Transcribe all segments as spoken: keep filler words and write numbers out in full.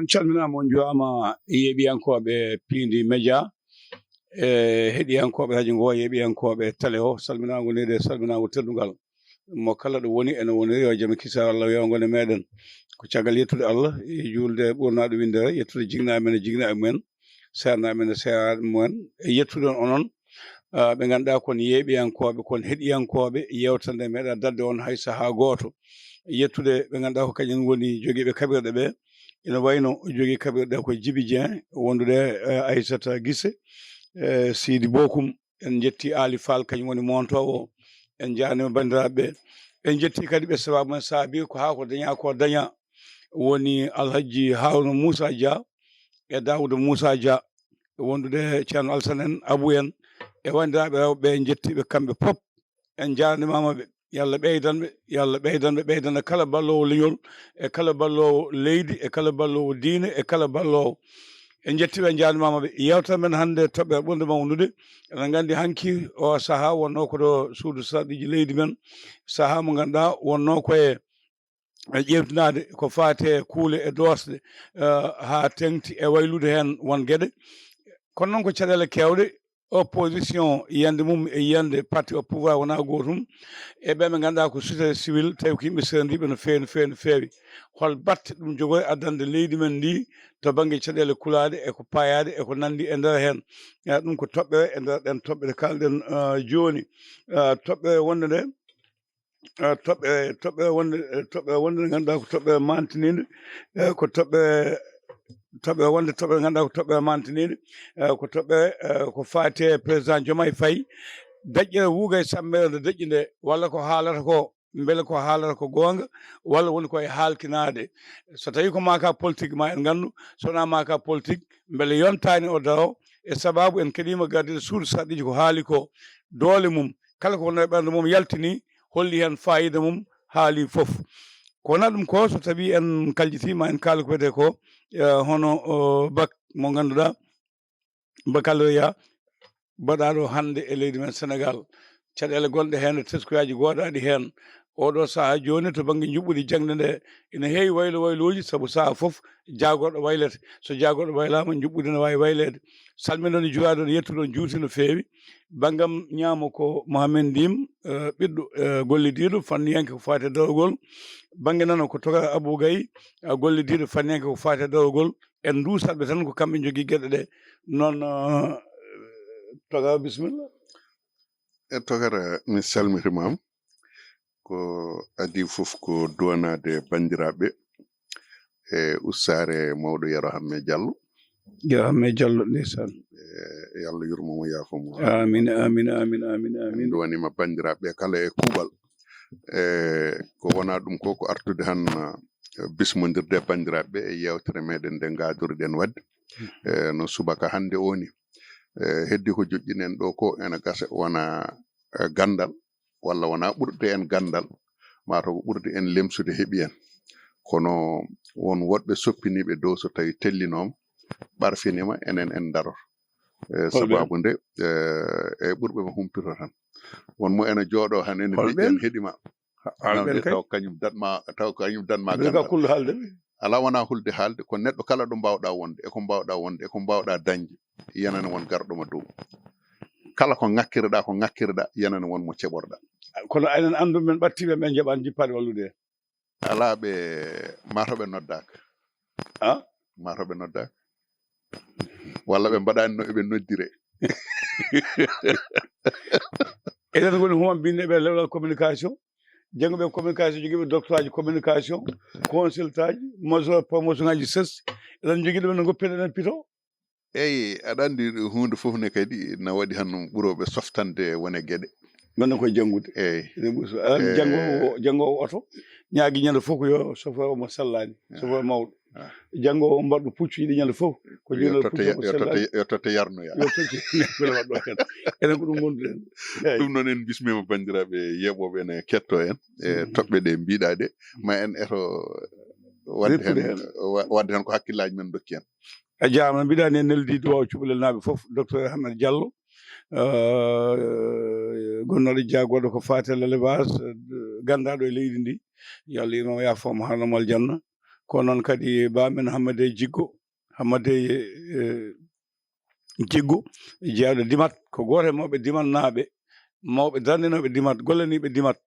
On calminaama, on njuwaama, yeeɓiyankooɓe Piindi Media, e heɗiyankooɓe radio ngo, yeeɓiyankooɓe télé o, salminaango neyde, salminaango teddungal. Mo kala ɗo woni, ene woniri, yo jam e kiisa Allah yo ngon e meɗen. Ko caggal yettude Allah, e juulde ɓurnaaɗo winndere, yettude jinnaaɓe men e jinnaaɓe mumen, seernaaɓe men e seernaaɓe mumen, e yettude on onon, ah, ɓe ngannduɗaa kon yeeɓiyankooɓe, kon heɗiyankooɓe yeewtere nde meeɗa daɗde on hay sahaa gooto. Yettude ɓe ngannduɗaa ko kañum woni jogiiɓe kaɓirɗe ɓe, ina wayno jogii kaɓirɗe ko Jibi Dieng, wondude, eh, Aissata Gise, eh, Sidi Bokum, en njetti Ali Fall, kañum woni moontoowo o. En njaarniima banndiraaɓe ɓe. En njetti kadi ɓe, sababu men saabi ko haa ko dañaa ko dañaa. Woni Alhaji Haruna Moussa Dia e Daouda Moussa Dia, wondude Ceerno Alsan en, Abu en, e wanndiraaɓe rewɓe ɓe, en njetti ɓe kamɓe pop. En njaarnimaama ɓe. Yo Allah ɓeydan ɓe, yo Allah ɓeydan ɓe, ɓeydana kala balloowo leñol, e kala balloowo leydi, e kala balloowo diine, e kala balloowo. En njetti ɓe, en njaarnimaama ɓe. Yeewtere men hannde, toɓɓere ɓurnde mawnude. Eɗen nganndi hanki o sahaa wonnoo ko ɗo suudu sarɗiiji leydi men, sahaa mo ngannduɗaa wonnoo ko e, e ƴeewtinaade ko faati e kuule e doosɗe, eh, haa teŋti e waylude heen won geɗe. Kono noon ko caɗeele keewɗe, opposition yiyannde mum e yiyannde parti au pouvoir wonaa gootum, e ɓe ɓe ngannduɗaa ko société civile, tawi ko yimɓe seerndiiɓe no feewi, no feewi, no feewi. Hol batte ɗum jogori addande leydi men ndi to bannge caɗeele kulaaɗe e ko paayaɗe e ko nanndi e nder heen? Eh, ɗum ko toɓɓere e nder ɗen toɓɓere kalɗen, eh, jooni. Eh, toɓɓere wonnde nde, eh, toɓɓere, toɓɓere wonnde, eh, toɓɓere wonnde nde ngannduɗaa ko toɓɓere mantiniinde, eh, ko toɓɓere, toɓɓere wonnde, toɓɓere ngannduɗaa ko toɓɓere mantiniinde, eh, ko toɓɓere, eh, ko faati e président Diomaye Faye, daƴƴere wuuga e sammere nde daƴƴi nde, walla ko haalata ko, mbele ko haalata ko goonga, walla woni ko e haalkinaade. So tawii ko maaka politique, ma en nganndu, so wonaa maaka politique, mbele yontaani o daro, e sababu en keɗiima gardiiɗo suudu sarɗiiji ko haali ko, doole mum, kala ko wonnoo e ɓernde mum yaltini, holli heen faayiida mum, haali fof. Ko wonaa ɗum ko, so tawii en kaljitii, ma en kaal ko wiyetee ko, eh, hono, o, bak mo ngannduɗaa, baccalauréat baɗaaɗo hannde e leydi men Senegaal. Caɗeele gonɗe heen e teskuyaji goodaɗi heen. Oɗo sahaa jooni to bannge njuɓɓudi jaŋde nde ina heewi waylo waylooji, sabu sahaa fof jaagorɗo waylete. So jaagorɗo waylaama, njuɓɓudi ne waawi wayleede. Salminoɗon, juuraɗon, yettuɗon, juuti no feewi. Banngam ñaamo ko Mohamed Ndim, eh, ɓiɗɗo, eh, gollidiiɗo, fanniyanke ko faati e darogol. Bannge nano ko Tokara Abou Gaye, eh, gollidiiɗo, fanniyanke ko faati e darogol. En nduusat ɓe tan, ko kamɓe njogii geɗe ɗe. Noon, eh, Tokara, bisimilla. E Tokara, mi salmitimaama. Ko adii fof ko duwanaade banndiraaɓe e ustaare mawɗo Yero Hamme Diallo. Yero Hamme Diallo, ndeysaan. E, yo Allah yurmo mo, yaafo mo. Amin, amin, amin, amin, amin. En duwaniima banndiraaɓe kala e kuuɓal. E, ko wonaa ɗum ko, ko artude han, eh, bismondirde e banndiraaɓe e yeewtere meɗen nde ngaaduruɗen waɗde. Mm. E, no subaka hannde o ni. E, heddi ko joƴƴinen ɗo ko ena gasa wona, eh, ganndal, walla wona ɓurɗo en ganndal, maa taw ko ɓurɗo en lemsude heɓi en. Kono won woɗɓe soppiniiɓe dow, so tawi tellinooma, ɓarfiniima, enen en daror. E, sababu nde, e, e ɓurɓe mo humpito tan. Won mo ena jooɗo han ene biƴƴi en heɗima. Haalɓe en kay. Taw kañum datma, taw kañum datma ganndal. Kulɗo haalde ɓe. Alaa wona hulde haalde, ko neɗɗo kala ɗo mbaawɗa wonde, e ko mbaawɗa wonde, e ko mbaawɗa dañde, yenana won garɗo ma dow. Kala ko ŋakkirɗa, ko ŋakkirɗa, yenana won mo ceɓorɗa. Kono enen anndu men ɓattiɓe, ɓe njaɓan jippaade wallude. Alaa, ɓe, maa taw ɓe noddaaka. Ah? Maa taw ɓe noddaaka. Walla ɓe mbaɗaani no ɓe noddire. Enen ngoni human binne ɓe lewlal communication. Janngo ɓe communication, jogii ɓe doctorat ji communication, consultant ji, major promotion ngaji ses. Eɗen jogii ɗum no ngoppir enen pito. Eyi, aɗa anndi huunde fof ne kadi na waɗi han ɓurooɓe softande wone geɗe. Wonde koye janngude. Eyi. Ene ɓuri so-, aɗa anndi, eyi, janngo o, janngo o oto, ñaagi ñande fof ko yo chauffeur omo sellaani, ah, chauffeur mawɗo. Ah. Janngo o mbaɗɗo puccu yiɗi ñande fof, ko yo jooɗo totte, puccu omo yo totte, sellaani. Yo totte yarnoya. Yo totte yarnoya, ko waɗɗo heen. Enen ko ɗum ngonduɗen. Eyi. Ɗum noon en bismiima banndiraaɓe yeeɓooɓe ene kettoo en. E, mhm, toɓɓe ɗe mbiɗa ɗe, ma en eto waɗde heen, wa-, waɗde heen ko hakkillaaji men ndokki en. A jaaraama, mbiɗa ni en neldi duwaaw cuɓalel naaɓe fof, docteur Ahmed Diallo, eh, gonnooɗo jaagorɗo ko faati e l'élevage, eh, ganndaaɗo e leydi ndi. Yo Allah yurmo mo, yaafo mo, harno mo aljanna. Ko noon kadi Ba men Hammade Jiggo, Hammade, eh, Jiggo, jeyaaɗo Dimat, ko gooto e mawɓe Dimatnaaɓe, mawɓe darninooɓe Dimat, gollaniiɓe Dimat.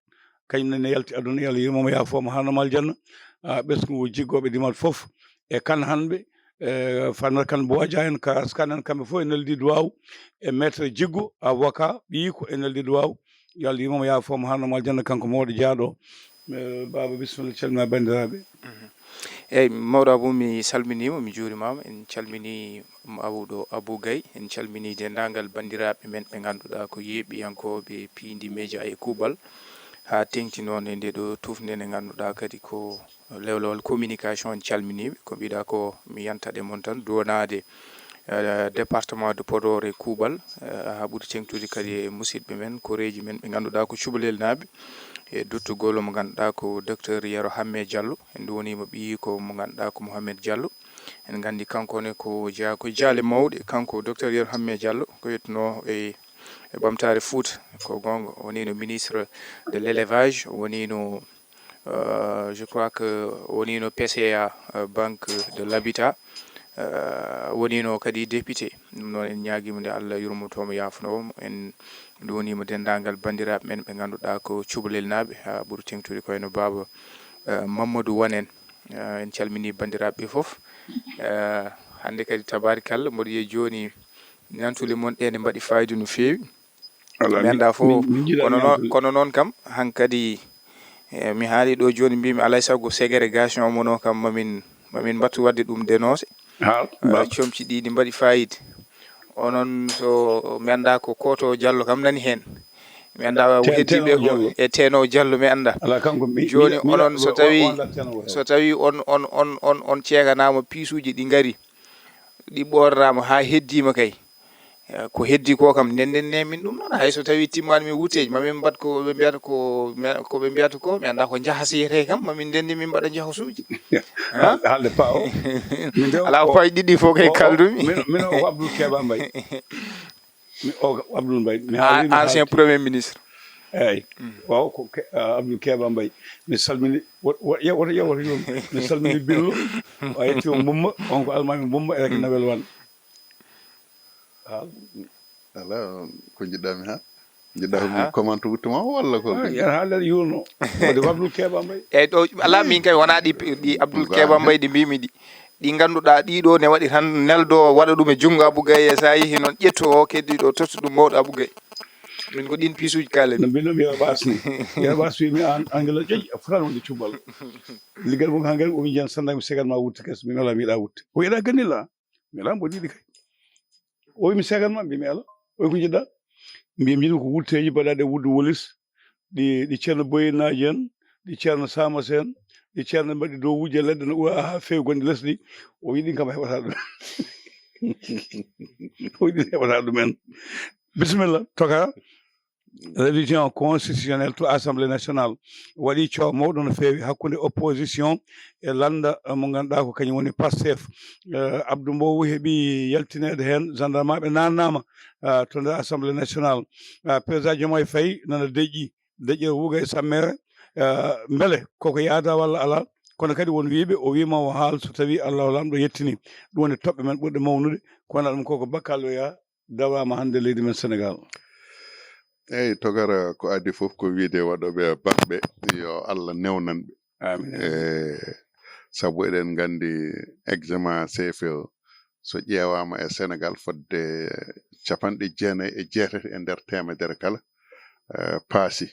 Kañum nene yalti aduna, yo Allah yurmo mo, yaafo mo, harno mo aljanna. Ah, ɓesngu jiggooɓe Dimat fof, e Kan Hanɓe, e Fanat Kan Boja en, Karas Kan en, kamɓe fof e neldi duwaaw, e Maître Jiggo, avocat, ɓiyiiko e neldi duwaaw. Yo Allah yurmo mo, yaafo mo, harno mo aljanna, kanko mawɗo jeyaaɗo. Eh, Baaba, bisimilla, calmina banndiraaɓe. Mhm. Eeyi, mawɗo Abou, mi salminiima, mi juurimaama. En calminii mawɗo Abou Gaye, en calminii denndaangal banndiraaɓe men ɓe ngannduɗaa ko yeeɓiyankooɓe piindi media e kuuɓal, haa teeŋti noon e ndee ɗoo tufnde nde ngannduɗaa kadi ko lewlewal communication. En calminii ɓe, ko mbiɗaa ko mi yanta ɗe mon tan, duwanaade, eh, département de Podor e kuuɓal, eh, haa ɓuri teeŋtude kadi e musidɓe men, koreeji men ɓe ngannduɗaa ko cubalelnaaɓe, e duttugol mo ngannduɗaa ko docteur Yero Hamme Diallo, en nduwaniima ɓiyiiko mo ngannduɗaa ko Mohamed Diallo. En nganndi kanko ne ko jeyaa ko e jaale mawɗe, kanko docteur Yero Hamme Diallo, ko yettunoo e, e ɓamtaare Fuuta, ko goonga, o woniino ministre de l'élevage, o woniino, euh, je crois que o woniino P C A, euh, Banque de l'Habitat, euh, o woniino kadi député. Ɗum noon en ñaagiima nde Allah yurmoto mo, yaafono mo. En nduwaniima denndaangal banndiraaɓe men ɓe ngannduɗaa ko cubalelnaaɓe, haa ɓuri teeŋtude ko wayno Baaba, euh, Mamadou Wane en. Eh, en calminii banndiraaɓe ɓe fof. Eh, hannde kadi, tabaarikalla, mboɗo yiya jooni nantule mon ɗe ne mbaɗi faayiida no feewi. Alaa, mi anndaa fof, kono noon, kono noon kam, hankadi, eh, mi haali ɗo jooni, mbiimi alaa e sago ségrégation mono kam, mamin, mamin mbattu waɗde ɗum dénoncé. Eh, comci ɗi, ɗi mbaɗi faayiida. Onon, so mi anndaa ko Koto Diallo kam nani heen. Mi anndaa heddiiɓe e Teno Diallo, mi anndaa. Alaa, kanko mi, jooni mi, mi, onon, so tawi, so tawi on, on, on, on, on ceeganaama piisuuji ɗi ngari, ɗi ɓoornaama haa heddiima kay. Eh, ko heddii ko kam, ndennden ne min ɗum noon. Hay so tawi timmaani min wutteeji, ma min mbaɗ ko ɓe mbiyata ko, me-, ko ɓe mbiyata ko, mi anndaa ko njahasiyetee kam, ma min ndenndi min mbaɗa njahasuuji. Haalde, haalde paa o. Min de alaa o, ko paaji ɗiɗi fof kay o, o, kaldumi. Min, min o ko Abdoul Keba Mbaye. Mi, o ko Abdoul Mbaye. Mi haalii, mi ancien haalti. Premier ministre. Eeyi. Mm. Waaw, ko Ke-, ah, Abdoul Keba Mbaye. Mi salmini, wo-, wo-, ye-, woto, ye-, woto yum. Mi salmini Billo. O yetti o Mbumba, on ko almaami Mbumba, e Rakinawel Wan. Haal. Alaa, ko njiɗɗaa mi haa? Njiɗɗaa ko mi comment wutte ma walla ko? Ah, yen haalde yuurno. Waɗi ko Abdoul Keba Mbaye. Eeyi, ɗo, alaa, min kay wonaa ɗi, ɗi Abdoul Keba Mbaye ɗi mbiimi ɗi. Ɗi ngannduɗaa ɗii ɗoo ne waɗi tan neldo waɗa ɗum e junngo Abou Gaye, e so a yehii noon ƴettu o keddiiɗo o totta ɗum mawɗo Abou Gaye. Min ko ɗiin piisuuji kaalen. No mbino mi Yero Baas ni. Yero Baas wi mi aan, aan gila ƴoƴi, a fotaani wonde cubbal. Liggal mum haa ngari o wi jan sannda mi segan ma wutte kes, mi mela mi yiɗa wutte. O yiɗa gandilla. Mi ala mboɗi ɗi kay. O wi mi segan ma, mbi mi ala. O wi ko jiɗɗa? Mbi mi jiɗi ko wutteeji mbaɗaɗe wuddu wolis, ɗi, ɗi Ceerno Boyinaaji en, ɗi Ceerno Samata en, ɗi Ceerno mbaɗi dow wujje leɗɗe no uwa haa feewi gonɗi lesɗi. O wi ɗin kam a heɓata ɗum. O wi ɗin heɓata ɗum en. Bisimilla, toka. Révision constitutionnelle to Assemblée nationale waɗi coow mawɗo no feewi hakkunde opposition e lannda, eh, mo ngannduɗaa ko kañum woni Pastef. Eh, Abdou Mbow heɓi yaltineede heen, gendarmeaɓe naannaama, ah, to nder Assemblée nationale. Ah, président Diomaye Faye nana deƴƴi, deƴƴere wuuga e sammere. Ah, mbele koko yaada walla alaa? Kono kadi won wiiɓe, o wiima o haal so tawii Allahu Laamɗo yettini. Ɗum woni toɓɓe men ɓurɗe mawnude, kono ɗum koko bakkaloya dawaama hannde leydi men Senegaal. Eeyi, togara ko adii fof ko wiyde waɗooɓe bak ɓe, yo Allah newnan ɓe. Amiin. E, sabu eɗen nganndi examen C F E o, so ƴeewaama e Senegaal, fodde capanɗe jeenayi e jeetati e nder teemedere kala, eh, paasi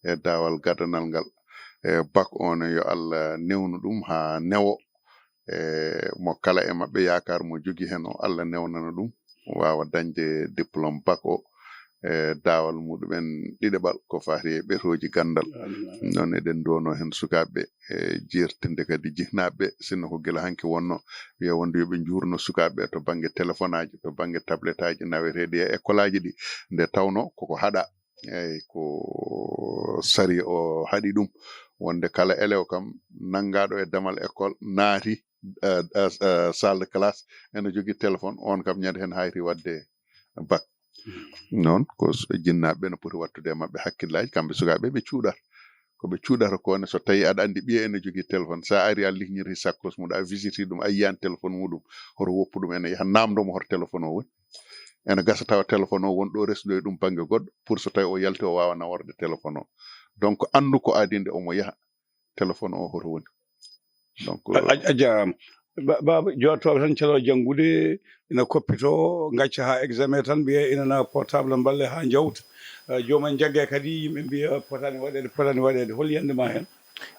e daawal gadanal ngal. E, bak o ne, yo Allah newnu ɗum haa newo. E, mo kala e maɓɓe yaakaar mo jogi heen o, Allah newnana ɗum, waawa dañde diplôme bak o e daawal muɗumen ɗiɗaɓal ko faati e ɓetooji ganndal. Amiin, amiin. Noon eɗen nduwanoo heen sukaaɓe ɓe, e jeertinde kadi jihnaaɓe ɓe, sinno ko gila hanki wonnoo, wiya wonde yo ɓe njuurno sukaaɓe ɓe to bannge telefonaaji, to bannge tabletaaji naweteeɗi e ekkolaaji ɗi, nde tawnoo koko haɗaa. Eeyi, ko sariya o haɗi ɗum, wonde kala élève kam nanngaaɗo e damal école naati, eh, eh, eh, salle de classe, ene jogii téléphone, on kam ñande heen hayti waɗde bac. Noon ko s-, jinnaaɓe ɓe no poti waɗtude e maɓɓe hakkillaaji, kamɓe sukaaɓe ɓe cuuɗata. Ko ɓe cuuɗata ko ne, so tawi aɗa anndi ɓiye ene jogii téléphone, so a ari a liññiri sakkos mum, a visiti ɗum, a yiyan téléphone muɗum, hoto woppu ɗum, ene yaha namndo mo hoto téléphone o woni. Ene gasa tawa téléphone o won ɗo resndoye ɗum bannge goɗɗo, pour so tawi o yalti o waawa naworde téléphone o. Donc anndu ko adii nde omo yaha, téléphone o hoto woni. Donc a jarama. Baaba jottoɓe tan calo janngude ina koppito, gacca ha examen tan mbiya ina na portable mballe ha jawta. Joomum jagge kadi yimɓe mbiya potani waɗede, potani waɗede. Hol yiyannde ma hen?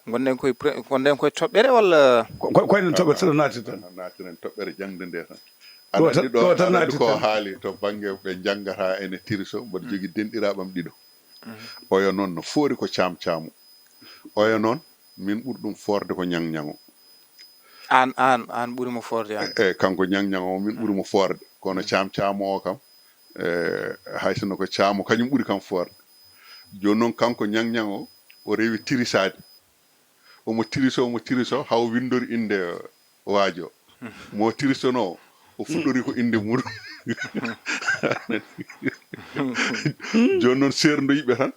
Gonɗen koye pre- gonɗen koye toɓɓere walla? Koyɗen toɓɓere tan naati tan. Naatiren toɓɓere jangde nde tan. Aɗa anndi ɗo, aɗa anndi ko haali to bannge ɓe njanngata ene tiriso, mboɗo jogii denɗiraaɓam ɗiɗo. Oyo noon no foori ko caam caamu. Oyo noon min ɓuri ɗum foorde ko ñaŋ-ñaŋo. Aan aan aan ɓuri mo foorde aan. E kanko ñaŋ-ñaŋo o min ɓuri mo foorde, kono caam caamu o kam, e hay sinno ko caamu kañum ɓuri kam foorde. Jooni noon kanko ñaŋ-ñaŋo o rewi tirisaade. Omo tiriso, omo tiriso, haw winndori innde waajo mo tirisono o fuɗɗori ko innde muɗum. Jooni noon seerndoyiɓe tan,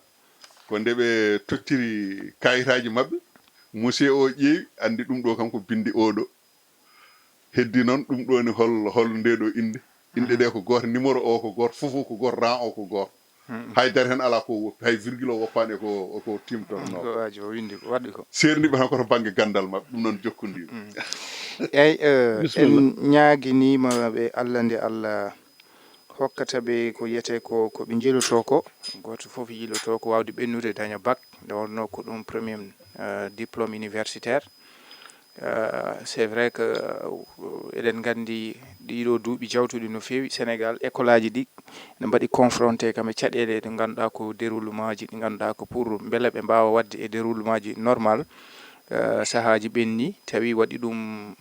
ko nde ɓe tottiri kayitaaji maɓɓe, monsieur o ƴeewi, anndi ɗum ɗo kam ko binndi oɗo. Heddi noon ɗum ɗo ni hol hol nde ɗo innde. Innde ɗe ko gooto, numéro o ko gooto, fof fof ko gooto, rang o ko gooto. Hay dara heen alaa ko woppi, hay virgule o woppaani e ko o ko timtornoo. Ko waaji o winndi ko waɗi ko. Seerndiiɓe tan ko to bannge ganndal maɓɓe, ɗum noon jokkondiiɓe. Eeyi, en ñaaginiima ɓe Allah nde Allah hokkata ɓe ko wiyetee ko ko ɓe njilotoo ko. Gooto fof yilotoo ko waawde ɓennude daña bac, nde wonnoo ko ɗum premier diplôme universitaire. C'est vrai que eɗen nganndi ɗiɗo duuɓi jawtuɗi no feewi Sénégal, école aji ɗi ne mbaɗi confronté kam e caɗeele ɗe ngannduɗaa ko déroulement ji ɗi ngannduɗaa ko pour mbele ɓe mbaawa waɗde e déroulement ji normal. Sahaaji ɓenni tawi waɗi ɗum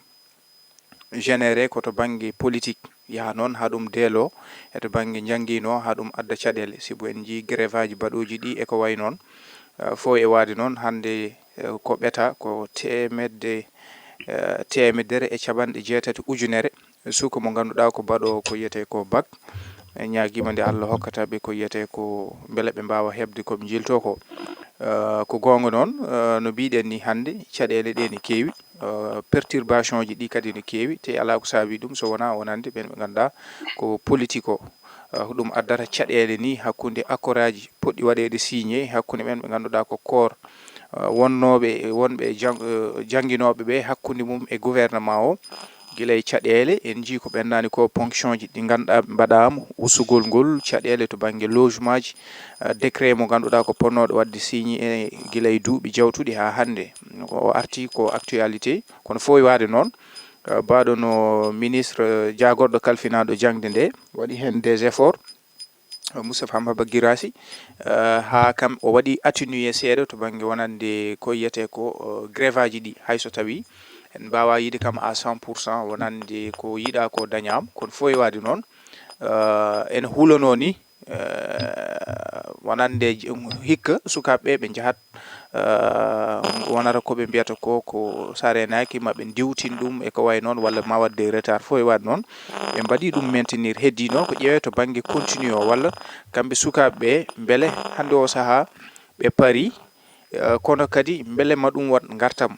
généré ko to bannge politique, yaha noon haa ɗum deelo e to bannge njanngiino haa ɗum adda caɗeele, sibu en njii grève aji baɗooji ɗi e ko wayi noon. Fof e waade noon hannde ko ɓeta ko teemedde teemedere e capanɗe jeetati ujunere suka mo ngannduɗaa ko baɗo ko wiyetee ko bac. En ñaagiima nde Allah hokkata ɓe ko wiyetee ko mbele ɓe mbaawa heɓde ko ɓe njiltoo ko. Ko goonga noon, no mbiɗen ni hannde caɗeele ɗe ne keewi, perturbation ji ɗi kadi ne keewi, te alaa ko saabi ɗum so wonaa wonande ɓen ɓe ngannduɗaa ko politique o. Ko ɗum addata caɗeele ni hakkunde accord aji poɗɗi waɗeede signé hakkunde ɓen ɓe ngannduɗaa ko corps wonnooɓe wonɓe jannginooɓe ɓe hakkunde mum e gouvernement o. Gila e caɗeele en njii ko ɓennaani ko ponction ji ɗi ngannduɗaa mbaɗaama, usugol ngol caɗeele to bannge logement ji, décret mo ngannduɗaa ko potnooɗo waɗde signé e gila e duuɓi jawtuɗi haa hannde. O arti ko actualité, kono fof e waade noon, baɗono ministre jaagorɗo kalfinaaɗo jaŋde nde waɗi heen des efforts. Moustapha Maba Guirassy, haa kam o waɗi atténué seeɗa to bannge wonande ko wiyetee ko grève aji ɗi, hay so tawii en mbaawaa yiyde kam à cent pour cent wonande ko yiɗaa ko dañaama, kono fof e waade noon ene hulanoo ni wonande hikka sukaaɓe ɓe ɓe njahat wonata ko ɓe mbiyata ko ko so a reenaaki ma ɓe ndiwtin ɗum e ko wayi noon walla ma waɗ des retard fof e waɗ noon. Ɓe mbaɗi ɗum maintenir, heddii noon ko ƴeewee to bannge continue o walla kamɓe sukaaɓe ɓe mbele hannde o sahaa ɓe parii, kono kadi mbele ma ɗum waɗ ngartam.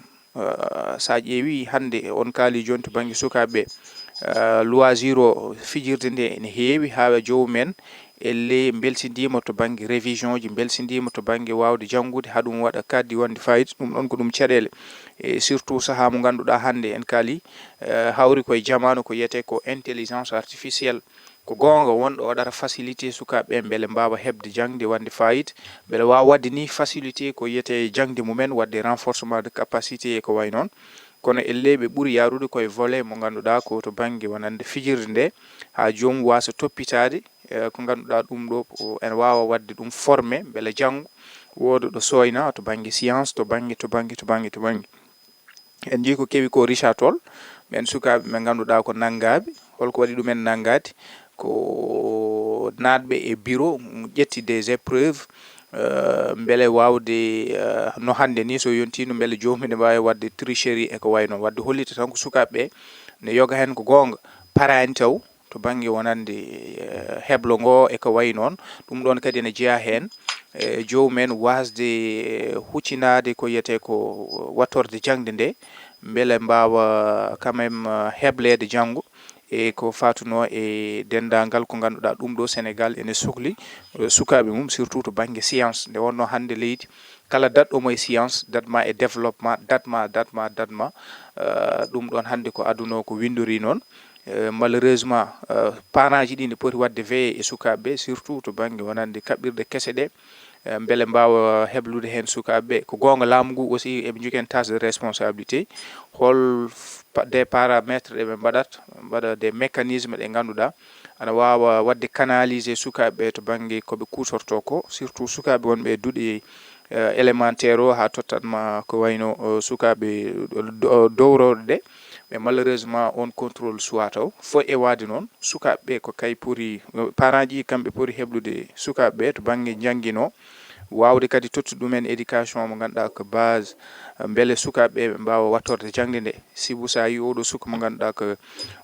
So a ƴeewii hannde on kaalii jooni to bannge sukaaɓe ɓe, loisir o fijirde nde ene heewi haa joomum en ellee mbelsindiima to bannge révision ji, mbelsindiima to bannge waawde janngude haa ɗum waɗa kadi wonde faayiida. Ɗum ɗoon ko ɗum caɗeele e surtout sahaa mo ngannduɗaa hannde en kaalii hawri koye jamaanu ko wiyetee ko intelligence artificielle. Ko goonga wonɗo waɗata facilité sukaaɓe ɓe mbele mbaawa heɓde jaŋde wonde faayiida, mbele waawa waɗde ni facilité ko wiyetee jaŋde mumen, waɗde renforcement de capacité e ko wayi noon. Kono ellee ɓe ɓuri yaarude koye volet mo ngannduɗaa ko to bannge wonande fijirde nde haa joomum waasa toppitaade ko ngannduɗaa ɗum ɗo ene waawa waɗde ɗum formé mbele janngo wooda ɗo sooynaa to bannge science to bannge to bannge to bannge to bannge. En njii ko kewi ko Richard Toll, ɓeen sukaaɓe ɓe ngannduɗaa ko nanngaaɓe. Holko waɗi ɗumen nanngaade? Ko naatɓe e bureau ƴetti des épreuves mbele waawde no hannde ni so yontiino mbele joomum ene mbaawi waɗde tricherie e ko wayi noon. Waɗde hollita tan ko sukaaɓe ɓe ne yoga heen ko goonga paraani taw to bannge wonande heblo ngo e ko wayi noon. Ɗum ɗoon kadi ene jeyaa heen e joomum en waasde huccinaade ko wiyetee ko wattorde jaŋde nde, mbele mbaawa quand même, eh, hebleede janngo e ko fatunoo e denndaangal ko ngannduɗaa ɗum ɗo Senegaal ene sokli, eh, sukaaɓe mum, surtout to bannge science. Nde wonnoo hannde leydi kala daɗɗo mo e science, daɗma e développement, daɗma, daɗma, daɗma. Eh, ɗum ɗoon hannde ko aduna o ko winndori noon. Eh, malheureusement, eh, parent ji ɗi ne poti waɗde veillé e sukaaɓe ɓe, surtout to bannge wonande kaɓirɗe kese ɗe, eh, mbele mbaawa heblude heen sukaaɓe ɓe. Ko goonga, laamu ngu aussi eɓe njogii heen tâche de responsabilité. Hol f-, pa-, des paramètres ɗe ɓe mbaɗat, mbaɗa des mécanismes ɗe ngannduɗaa ana waawa waɗde canaliser sukaaɓe ɓe to bannge ko ɓe kuutortoo ko, surtout sukaaɓe wonɓe e duɗe, eh, élémentaire o, haa tottat ma ko wayno, eh, sukaaɓe do-, do-, dowroɗe ɗe. Mais malheureusement, on contrôle suwaa taw. Fof e waade noon, sukaaɓe ɓe ko kay poti, parent ji kamɓe poti heblude sukaaɓe ɓe to bannge njannginoo, waawde kadi tottude ɗumen éducation mo ngannduɗaa ko base, mbele sukaaɓe ɓe ɓe mbaawa wattorde jaŋde nde. Sibu so a yii oɗo suka mo ngannduɗaa ko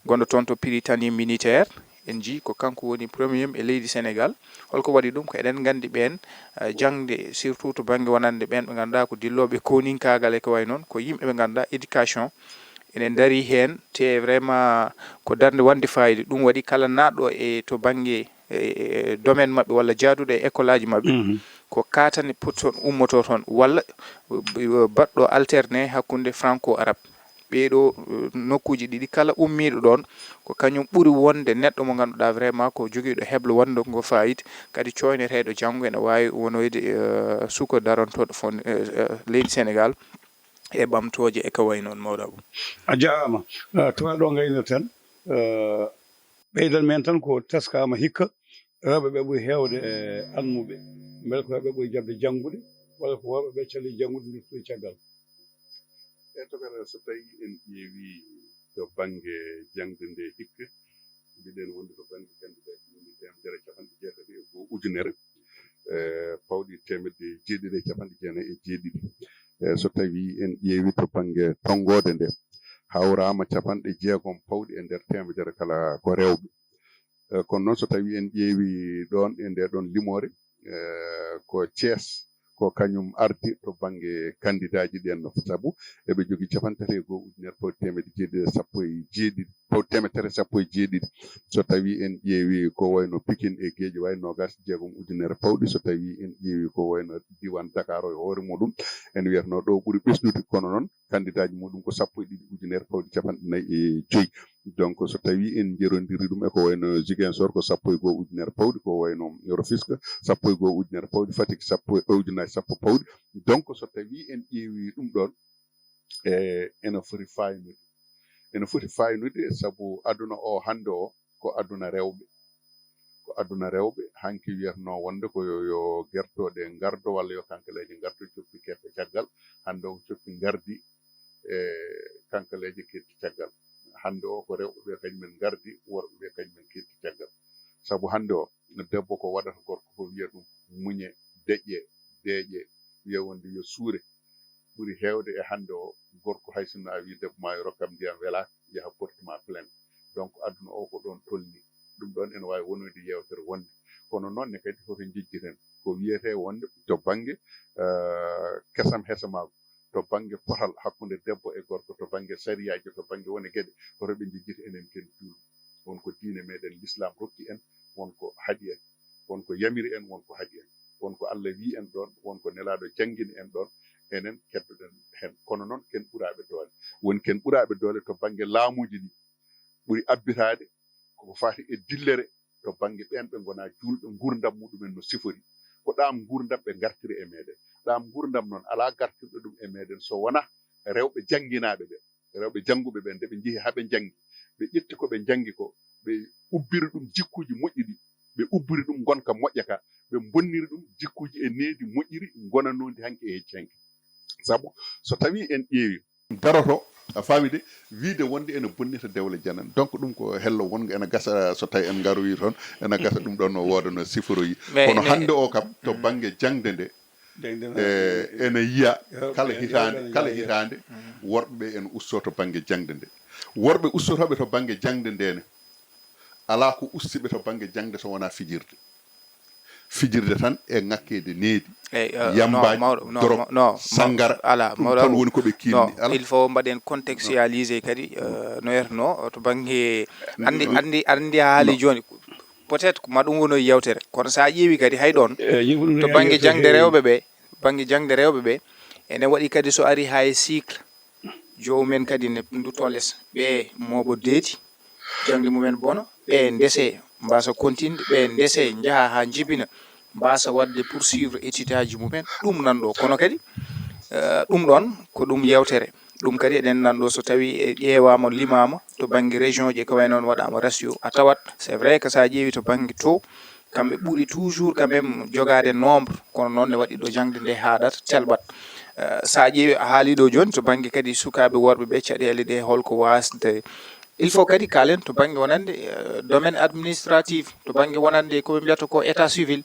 gonɗo toon to Prytanée militaire, en njii ko kanko woni premier e leydi Senegaal. Holko waɗi ɗum? Ko eɗen nganndi ɓeen, eh, jaŋde, surtout to bannge wonande ɓeen ɓe ngannduɗaa ko dillooɓe kooninkaagal e ko wayi noon, ko yimɓe ɓe ngannduɗaa éducation ene ndarii heen, te vraiment ko darnde wonde fayida. Ɗum waɗi kala naatɗo e to bannge, e, e domaine maɓɓe walla jaaduɗo e école aji maɓɓe, mhm, ko kaatane poti toon, ummotoo toon, walla, eh, baɗɗo alterné hakkunde franco arabe. Ɓee ɗoo, eh, nokkuuji ɗiɗi kala ummiiɗo ɗoon, ko kañum ɓuri wonde neɗɗo mo ngannduɗaa vraiment ko jogiiɗo heblo wonndo ngo fayida, kadi cooyneteeɗo janngo ene waawi wonoyde, eh, suka darontooɗo fon-, eh, eh, leydi Senegaal e ɓamtooje e ko wayi noon, mawɗo Abou. A jaaraama. Eh, to ɗo ngaynirten, eh, ɓeydan men tan ko teskaama hikka, rewɓe ɓe ɓuri heewde e almuɓe. Mbele ko ɓe ɓuri jaɓde janngude, walla ko worɓe ɓe calii janngude, nduttude caggal? E to kala, so tawii en ƴeewii to bannge jaŋde nde hikka, mbiɗen wonde to bannge kandidaaji woni teemedere capanɗe jeetati e goo ujunere, e pawɗi teemedde jeeɗiɗi e capanɗe jeenayi e jeeɗiɗi. E so tawii en ƴeewii to bannge tonngoode nde, hawraama capanɗe jeegom pawɗi e nder teemedere kala ko rewɓe. Eh, kono noon, so tawii en ƴeewii ɗoon e ndee ɗoon limoore, eh, ko Thiès, ko kañum ardi to bannge kandidaaji ɗeen, no, sabu eɓe njogii capanɗe tati e goo ujunere pawɗi teemedde jeeɗiɗi e sappo e jeeɗiɗi, pawɗi teemedde tati e sappo e jeeɗiɗi. So tawii en ƴeewii ko wayno Pikine e Guédiawaye, noogaas e jeegom ujunere pawɗi. So tawii en ƴeewii ko wayno diiwaan Dakar o e hoore muɗum, en wiyatnoo ɗo ɓuri ɓesdude, kono noon, kandidaaji muɗum ko sappo e ɗiɗi ujunere pawɗi capanɗe nayi e joy. Donc, so tawii en njerondirii ɗum e ko wayno Ziguinchor, ko sappo e goo ujunere pawɗi, ko wayno Rufisque, sappo e goo ujunere pawɗi, Fatick, sappo e, ujunnaaje sappo pawɗi. Donc, so tawii en ƴeewii ɗum ɗoon, e, ene foti faynude. Ene foti faynude, sabu aduna o hannde o, ko aduna rewɓe. Ko aduna rewɓe, hanki wiyatnoo wonde ko yo, yo gertooɗe ngardo walla yo kankaleeje ngardo, coppi kette caggal. Hannde o, coppi ngardi, e kankaleeje ketti caggal. Hannde o, ko rewɓe ɓe kañumen ngardi, worɓe ɓe kañumen ketti caggal. Sabu hannde o, debbo ko waɗata gorko ko wiya ɗum muñe, deƴƴe, deeƴe, wiya wonde yo suure. Ɓuri heewde e hannde o, gorko hay sinno a wii debbo ma yo rokkam ndiyam welaaka, yaha porte ma plainte. Donc, aduna o ko ɗoon tolni. Ɗum ɗoon ene waawi wonoyde yeewtere wonde. Kono noon ne kadi hoto njejjiten ko wiyetee wonde to bannge, eh, kesam hesamaagu, to bannge potal hakkunde debbo e gorko, to bannge sariyaaji, to bannge wone geɗe, hoto ɓe njejjita enen ken juulɓe. Won ko diine meɗen Lislaam rokki en, won ko haɗi en, won ko yamiri en, won ko haɗi en, won ko Allah wii en ɗoon, won ko Nelaaɗo janngini en ɗoon, enen keddoɗen heen. Kono noon, ken ɓuraaɓe doole. Woni ken ɓuraaɓe doole to bannge laamuuji ɗi, ɓuri abbitaade koko faati e dillere to bannge ɓeen ɓe ngonaa juulɓe, nguurndam muɗumen no sifori. Ko ɗaam nguurndam ɓe ngartiri e meɗen. Ɗaam nguurndam noon, alaa gartirɗo ɗum e meɗen so wonaa rewɓe jannginaaɓe ɓe. Rewɓe jannguɓe ɓen, nde ɓe njehi haa ɓe njanngi, ɓe ƴetti ko ɓe njanngi ko, ɓe ubbiri ɗum jikkuuji moƴƴi ɗi, ɓe ubbiri ɗum ngonka moƴƴa ka, ɓe mbonniri ɗum jikkuuji e needi moƴƴiri ngonanoondi hanki e hecci hanki. Sabu so tawii en ƴeewi daroto, a faami de, wiide wonde ene bonnita dewle janane. Donc, ɗum ko hello wonngo ene gasa, so tawi en ngaroyi toon, ene gasa ɗum ɗon no wooda no siforoyi. Mais kono ne hannde o kam, to bannge jaŋde nde, Jaŋde no e, ene yiya kala hitaande, kala hitaande, worɓe ɓe ene ustoo to bannge jaŋde nde. Worɓe ustotooɓe to bannge jaŋde nde ne, alaa ko usti ɓe to bannge jaŋde so wonaa fijirde. fijirde tan e ŋakkeede needi. Eyyi, eh, yambaji, no, mawɗo, no, drogue, no, no, sangara, ala, ɗum mawɗo tan Abou. Woni ko ɓe kinni. No, ala. Il faut mbaɗen contextualiser kadi, eh, no wiyatnoo to bannge, anndi, anndi, anndi a haali jooni. Peut-être ko ma ɗum wono yewtere, kono so a ƴeewi kadi hay ɗoon, to bannge jaŋde rewɓe ɓe, bannge jaŋde rewɓe ɓe, ene waɗi kadi so ari haa e cycle, joomum en kadi ne ndutto les, ɓe mooɓo deedi, jaŋde mum en bona, ɓe ndese, mbaasa kontinde, ɓe ndese, njaha haa njibina, mbaasa waɗde poursuivre étude aji mum en, ɗum nan ɗo. Kono kadi, eh, ɗum ɗoon ko ɗum yewtere. Ɗum kadi eɗen nan ɗo so tawi e ƴeewaama, limaama to bannge région ji, e ko wayi noon waɗaama ratio, a tawat, c'est vrai que so a ƴeewi to bannge taux, kamɓe ɓuri toujours quand même jogaade nombre, kono noon ne waɗi ɗo jaŋde nde haaɗat, telɓat. Eh, so a ƴeewi, a haali ɗo jooni to bannge kadi sukaaɓe worɓe ɓe, caɗeele ɗe, holko waasde. Il faut kadi kaalen to bannge wonande, eh, domaine administratif, to bannge wonande ko ɓe mbiyata ko état civil.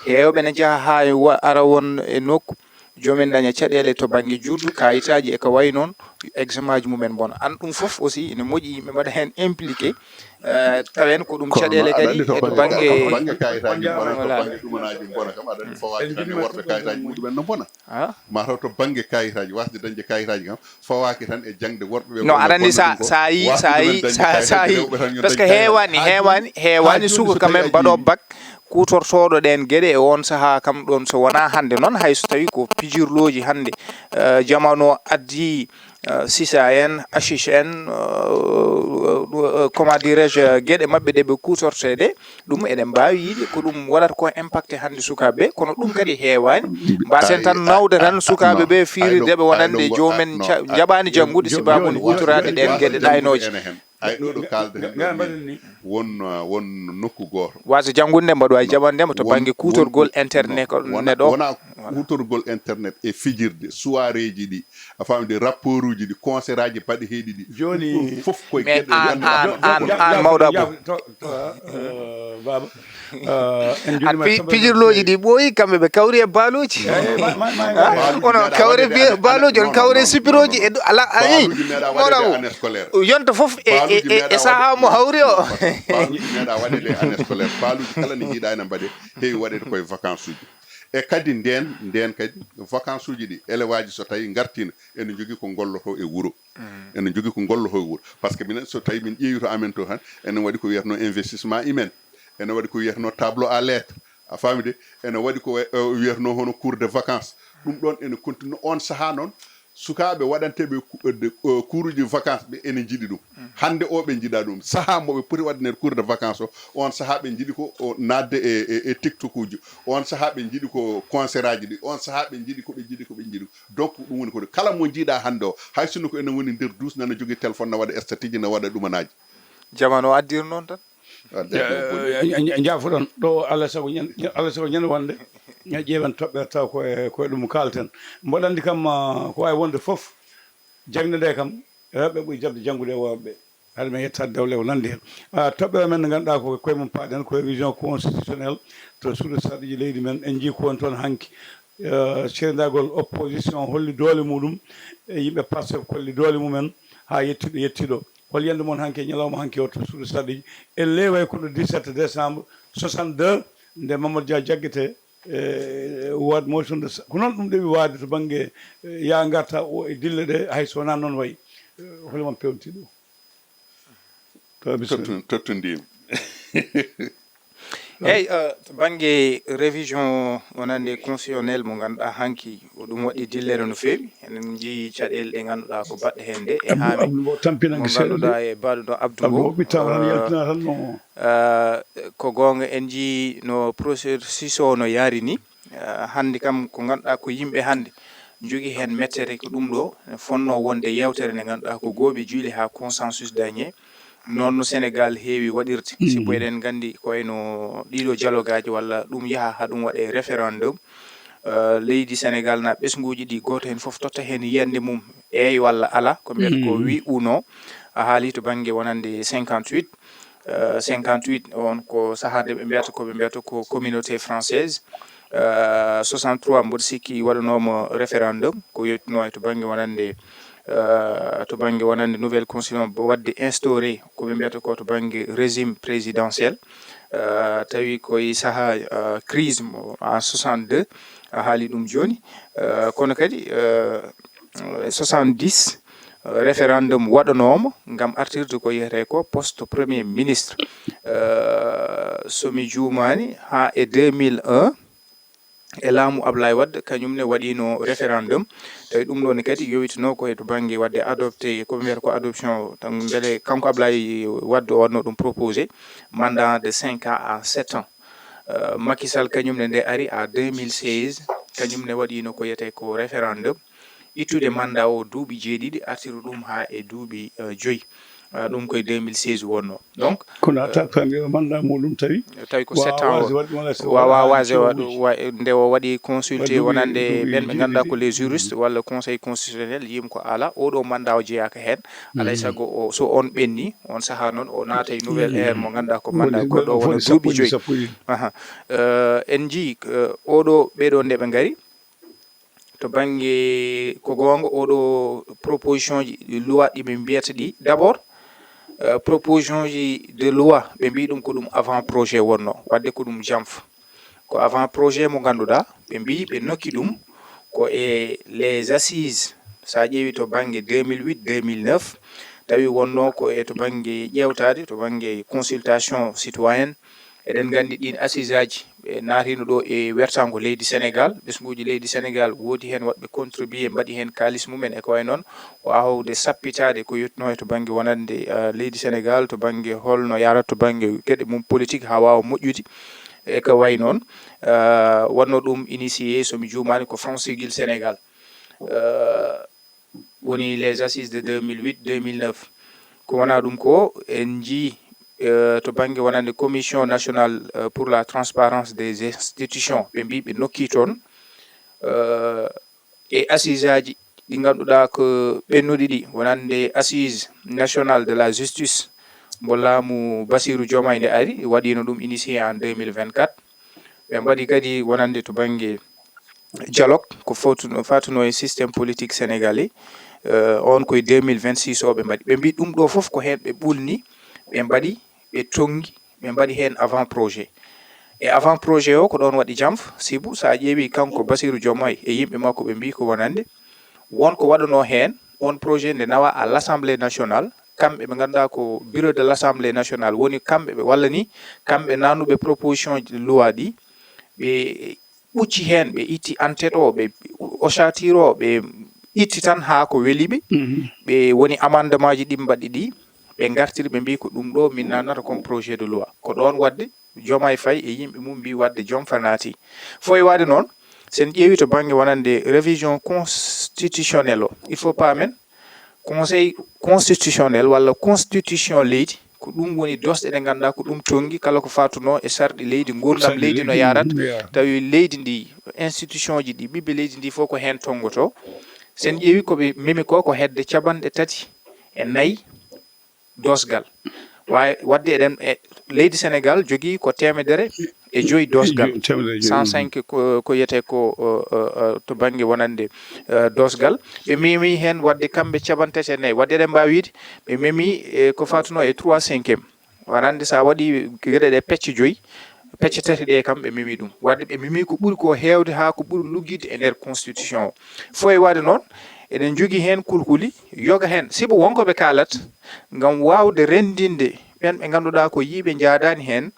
Heewɓe ne njaha haa e wa-, ara won e nokku, joomen daña caɗeele to bannge juddu, kayitaaji e ko wayi noon, examen aji mum en bona. An ɗum fof aussi ene moƴƴi yimɓe mbaɗa heen impliqué, eh, tawen ko ɗum kono caɗeele noon, aɗa kadi anndi to e to bannge, bannge to bannge kayitaaji bona, to voilà. Bannge ɗumanaaji bona, kam aɗa anndi fawaaki tan e worɓe kayitaaji muɗumen no bona. Ah? Ma taw to bannge kayitaaji, waasde dañde kayitaaji kam, fawaaki tan e jaŋde worɓe ɓe. No, aɗa anndi sa, sa yi, sa yi, sa, sa yi, parce que heewani, heewani, heewani suka quand même mbaɗo bac, kuutortooɗo ɗeen geɗe e oon sahaa kam ɗoon, so wonaa hannde noon, hay so tawii ko pijirlooji hannde, eh, jamanu o addi, eh, sisa en, achiche en, eh, eh, comment dirais-je, geɗe maɓɓe ɗe ɓe kuutortee ɗe, ɗum eɗen mbaawi yiide ko ɗum waɗata ko impacté hannde sukaaɓe ɓe, kono ɗum kadi heewaani. Mbaasen tan nawde tan sukaaɓe ɓe, fiirirde ɓe wonande joomum en ca-, njaɓaani janngude, sibu ne huutoraade ɗeen geɗe ɗaynooje. Ay ɗo ɗo kaalden ɗo ni, won, uh, won nokku gooto. Waasa janngude nde mbaɗo ay jaɓande mo to bannge kuutorgol internet ko wona, neɗɗo. Wona kuutorgol internet e fijirde, soirée ji ɗi, a faami de, rapport uji ɗi, concert aji baɗeteeɗi ɗi. Jooni ɗum fof koye mais geɗe an, an, an, an, mawɗo Abou. To, to, uh, baba. Uh, en an njuuriima pi-, pijirlooji ɗi ɓooyi, kamɓe ɓe kawri e baaluuji. Eyyi, ma, ma, ma, ma. Baaluuji onon meeɗa kawri waɗeede e ane-, baaluuji, on non, kawri e non, sipirooji non, e du-, ala, non. Ayi, baaluuji meeɗa waɗeede e année scolaire. Yonta fof e, baaluuji e, e, meeɗa e sahaa waɗeede, mo hawri o. Non, baaluuji meeɗa waɗeede e année scolaire. Baaluuji kala ne njiiɗa ene mbaɗe, heewi waɗeede koye vacances uji. E kadi ndeen, ndeen kadi vacances uji ɗi, élèves aji so tawi ngartiino, ene njogii ko ngolloto e wuro. Mm. Ene njogii ko ngolloto e wuro. Parce que minen, so tawi min ƴeewi to amen to tan, ene waɗi ko wiyatnoo investissement humain, ene waɗi ko wiyatnoo tableau à lettres, a faami de, ene waɗi ko, eh, wiyatnoo hono cours de vacances. Ɗum ɗoon ene continue. On sahaa noon, sukaaɓe waɗanteeɓe ku-, de, eh, kuuruuji vacances ɓe ene njiɗi ɗum. Mm. Hannde o ɓe njiɗaa ɗum. Sahaa mo ɓe poti waɗaneede cours de vacances o, on sahaa ɓe njiɗi ko o naatde e, e, e TikTok uji. On sahaa ɓe njiɗi ko concert aji ɗi. On sahaa ɓe njiɗi ko ɓe njiɗi ko ɓe njiɗi. Donc ɗum woni ko kala mo njiiɗaa hannde o, hay sinno ko ene woni nder douche, nana jogii téléphone, na waɗa statique, na waɗa ɗumanaaji. Jamanu o addiri noon tan. Adda ɗum boni. Eh, eh, eh, njaafoɗon ɗo, Allah sago ñan-, Allah sago ñande wonde, eh, ƴeewen toɓɓere taw ko e, ko e ɗum kaalten. Mboɗo anndi kam, ah, ko waawi wonde fof, jaŋde nde kam, rewɓe ɓuri jaɓde janngude e worɓe. Haade men yettaade dewle o nanndi heen. Ah, toɓɓere men nde ngannduɗaa ko koye mum paaɗen, ko révision constitutionnelle to suudu sarɗiiji leydi men. En njii ko woni toon hanki. Eh, ceerndagol opposition holli doole muɗum, e yimɓe Pastef kolli doole mumen haa yettiɗo yettiɗo. Hol yiyannde mon hanki e ñalawma hanki o to suudu sarɗiiji? En leeway ko ɗo dix-sept décembre soixante-deux, nde Mamadou Dia jaggete, e, waɗ motion de sa-, ko noon ɗum ɗewi waade to bannge, e, yaa ngarta o e dille ɗe, hay so wonaa noon wayi. E, holi mon peewnitiiɗo? To bisimilla. Tottu-, tottundiima. Eyyi, eh, to bannge révision wonande constitutionnel mo ngannduɗaa hanki, ko ɗum waɗi dillere no feewi. Eɗen njii caɗeele ɗe ngannduɗaa ko baɗɗe heen nde e Abdou, haami Abdou Mbow tampinanke mo seeɗa de. Ngannduɗaa e mbaɗuɗo Abdou Abdou Mbow, Mbow ɓittaama tan, eh, yaltinaa tan no. Eh, ko goonga, en njii no processus o no yaari ni. Eh, hannde kam ko ngannduɗaa ko yimɓe hannde njogii heen mettere, ko ɗum ɗo fonnoo wonde yewtere nde ngannduɗaa ko gooɓe juyli haa consensus dañee. Noon no Sénégal heewi waɗirde. Mhm. Sibu eɗen nganndi ko wayno ɗiɗo dialogue aji walla ɗum yaha haa ɗum waɗe référendum. Eh, leydi Sénégal na ɓesnguuji ɗi gooto heen fof totta heen yiyannde mum eey walla alaa, ko mbiyata ko mhm oui ou non. A haali to bannge wonande cinquante-huit. Eh, cinquante-huit on ko sahaa nde ɓe mbiyata ko, ɓe mbiyata ko communauté française. Eh, soixante-trois mboɗo sikki waɗanooma référendum, ko yettuno e to bannge wonande, eh, to bannge wonande nouvelle constitution waɗde instauré ko ɓe mbiyata ko to bannge régime présidentiel. eh, tawi koye saha, eh, crise mo en soixante-deux, a haali ɗum jooni. Eh, kono kadi, eh, soixante-dix, eh, référendum waɗanooma ngam artirde ko wiyetee ko poste premier ministre. Eh, so mi juumaani, haa e deux mille un, e laamu Ablaye Wade, kañum ne waɗiino référendum. Tawi ɗum ɗoo ne kadi yowitinoo ko e to bannge waɗde adopté, ko ɓe mbiyata ko adoption, tan mbele kanko Ablaye Wade o waɗno ɗum proposé, mandat de cinq ans à sept ans. Euh, Macky Sall kañum ne nde ari à deux mille seize, kañum ne waɗiino ko wiyetee ko référendum, ittude mandat o duuɓi jeeɗiɗi, artira ɗum haa e duuɓi, euh, joyi. Ah, ɗum koye deux mille seize wonno. Donc, kono a tawi mandat muɗum tawi tawi ko sept ans o wawa waase waɗ-, wa-, nde o waɗi consulté wonande ɓen ɓe ngannduɗaa ko les juristes walla conseil constitutionnel, yim ko ala, oɗo mandat o jeyaaka heen. Alay sago o, so on ɓenni, on saha noon o naata e nouvelle ère mo ngannduɗaa ko mandat goɗɗo wona duuɓi joyi. Aha. Euh, en njii, euh, oɗo ɓeɗo nde ɓe ngari, to bannge, ko goonga, oɗo proposition ji loi ɗi ɓe mbiyata ɗi, d'abord, euh, proposition ji de loi, ɓe mbi ɗum ko ɗum avant projet wonno, wadde ko ɗum janfa. Ko avant projet mo ngannduɗaa, ɓe mbi ɓe nokki ɗum ko e les assises. So a ƴeewi to bannge deux mille huit, deux mille neuf, tawi wonno ko e to bannge ƴeewtaade, to bannge consultation citoyenne, eɗen nganndi ɗiin assises aji, ɓe naatino ɗo e wertaango leydi Senegal, ɓesnguuji leydi Senegal, woodi heen waɗɓe contribué, mbaɗi heen kaalis mumen e ko wayi noon, waawde sappitaade ko yottinoo e to bannge wonande, eh, leydi Senegal, to bannge holno yarata, to bannge geɗe mum politique haa waawa moƴƴude e ko wayi noon. Eh, wonno ɗum initié, so mi juumaani, ko Front Siggil Senegal. Eh, woni les assises de deux mille huit, deux mille neuf. Ko wonaa ɗum ko, en njii, eh, to bannge wonande Commission nationale, eh, pour la transparence des institutions, ɓe mbi ɓe nokki toon, eh, e assises aji ɗi ngannduɗaa ko ɓennuɗi ɗi, wonande Assise nationale de la justice mo laamu Bassirou Diomaye nde ari, waɗiino ɗum initié en deux mille vingt-quatre. Ɓe mbaɗi kadi wonande to bannge dialogue, ko fawtuno, faatuno e système politique sénégalais, euh, on koye deux mille vingt-six o ɓe mbaɗi. Ɓe mbi ɗum ɗo fof ko heen ɓe ɓulni, ɓe mbaɗi, ɓe tonngi, ɓe mbaɗi heen avant projet. E avant projet o ko ɗoon waɗi janfa, sibu so a ƴeewi kanko Bassirou Diomaye e yimɓe makko, ɓe mbi ko wonande won ko waɗanoo heen, on projet nde nawa à l'Assemblée nationale, kamɓe ɓe ngannduɗaa ko bureau de l'Assemblée nationale, woni kamɓe ɓe walla ni, kamɓe nanuɓe proposition de loi ɗi, ɓe ɓucci heen, ɓe itti en-tête o, ɓe ossature o, ɓe itti tan haa ko weli ɓe. Mhm. Ɓe woni amendement ji ɗi mbaɗi ɗi, ɓe ngartiri, ɓe mbi ko ɗum ɗo min nanata comme projet de loi. Ko ɗoon waɗde Diomaye Faye e yimɓe mum mbi waɗde janfa naati. Fof e waɗde noon, sen ƴeewi to bannge wonande révision constitutionnelle o, il faut paamen, Conseil constitutionnel walla constitution leydi, ko ɗum woni doosɗe ɗe ngannduɗaa ko ɗum tonngi kala ko faatuno e sarɗi leydi, nguurndam leydi no yaarata. Tawi leydi ndi, institution ji ɗi, ɓiɓɓe leydi ndi fof ko heen tonngoto. Sen ƴeewi ko ɓe memi ko, ko hedde capanɗe tati e nayi doosgal. Waay-, waɗde eɗen, e leydi Senegal jogii ko teemedere e joyi doosgal. Teemedere e joyi, cent cinq ko, ko wiyetee ko, o, o, o, to bannge wonande, eh, doosgal. Ɓe memi heen waɗde kamɓe capanɗe tati e nayi. Waɗde eɗen mbaawi wiyde ɓe memi, eh, ko faatuno e trois cinquième. Wonande so a waɗi geɗe ɗe pecce joyi, pecce tati ɗe kam ɓe memi ɗum. Waɗde ɓe memi ko ɓuri ko heewde haa ko ɓuri luggitde e nder constitution o. Fof e waɗde noon, eɗen njogii heen kulkuli, yoga heen, sibu won ko ɓe kaalat, ngam waawde renndinde ɓeen ɓe ngannduɗaa ko yimɓe njaadaani heen,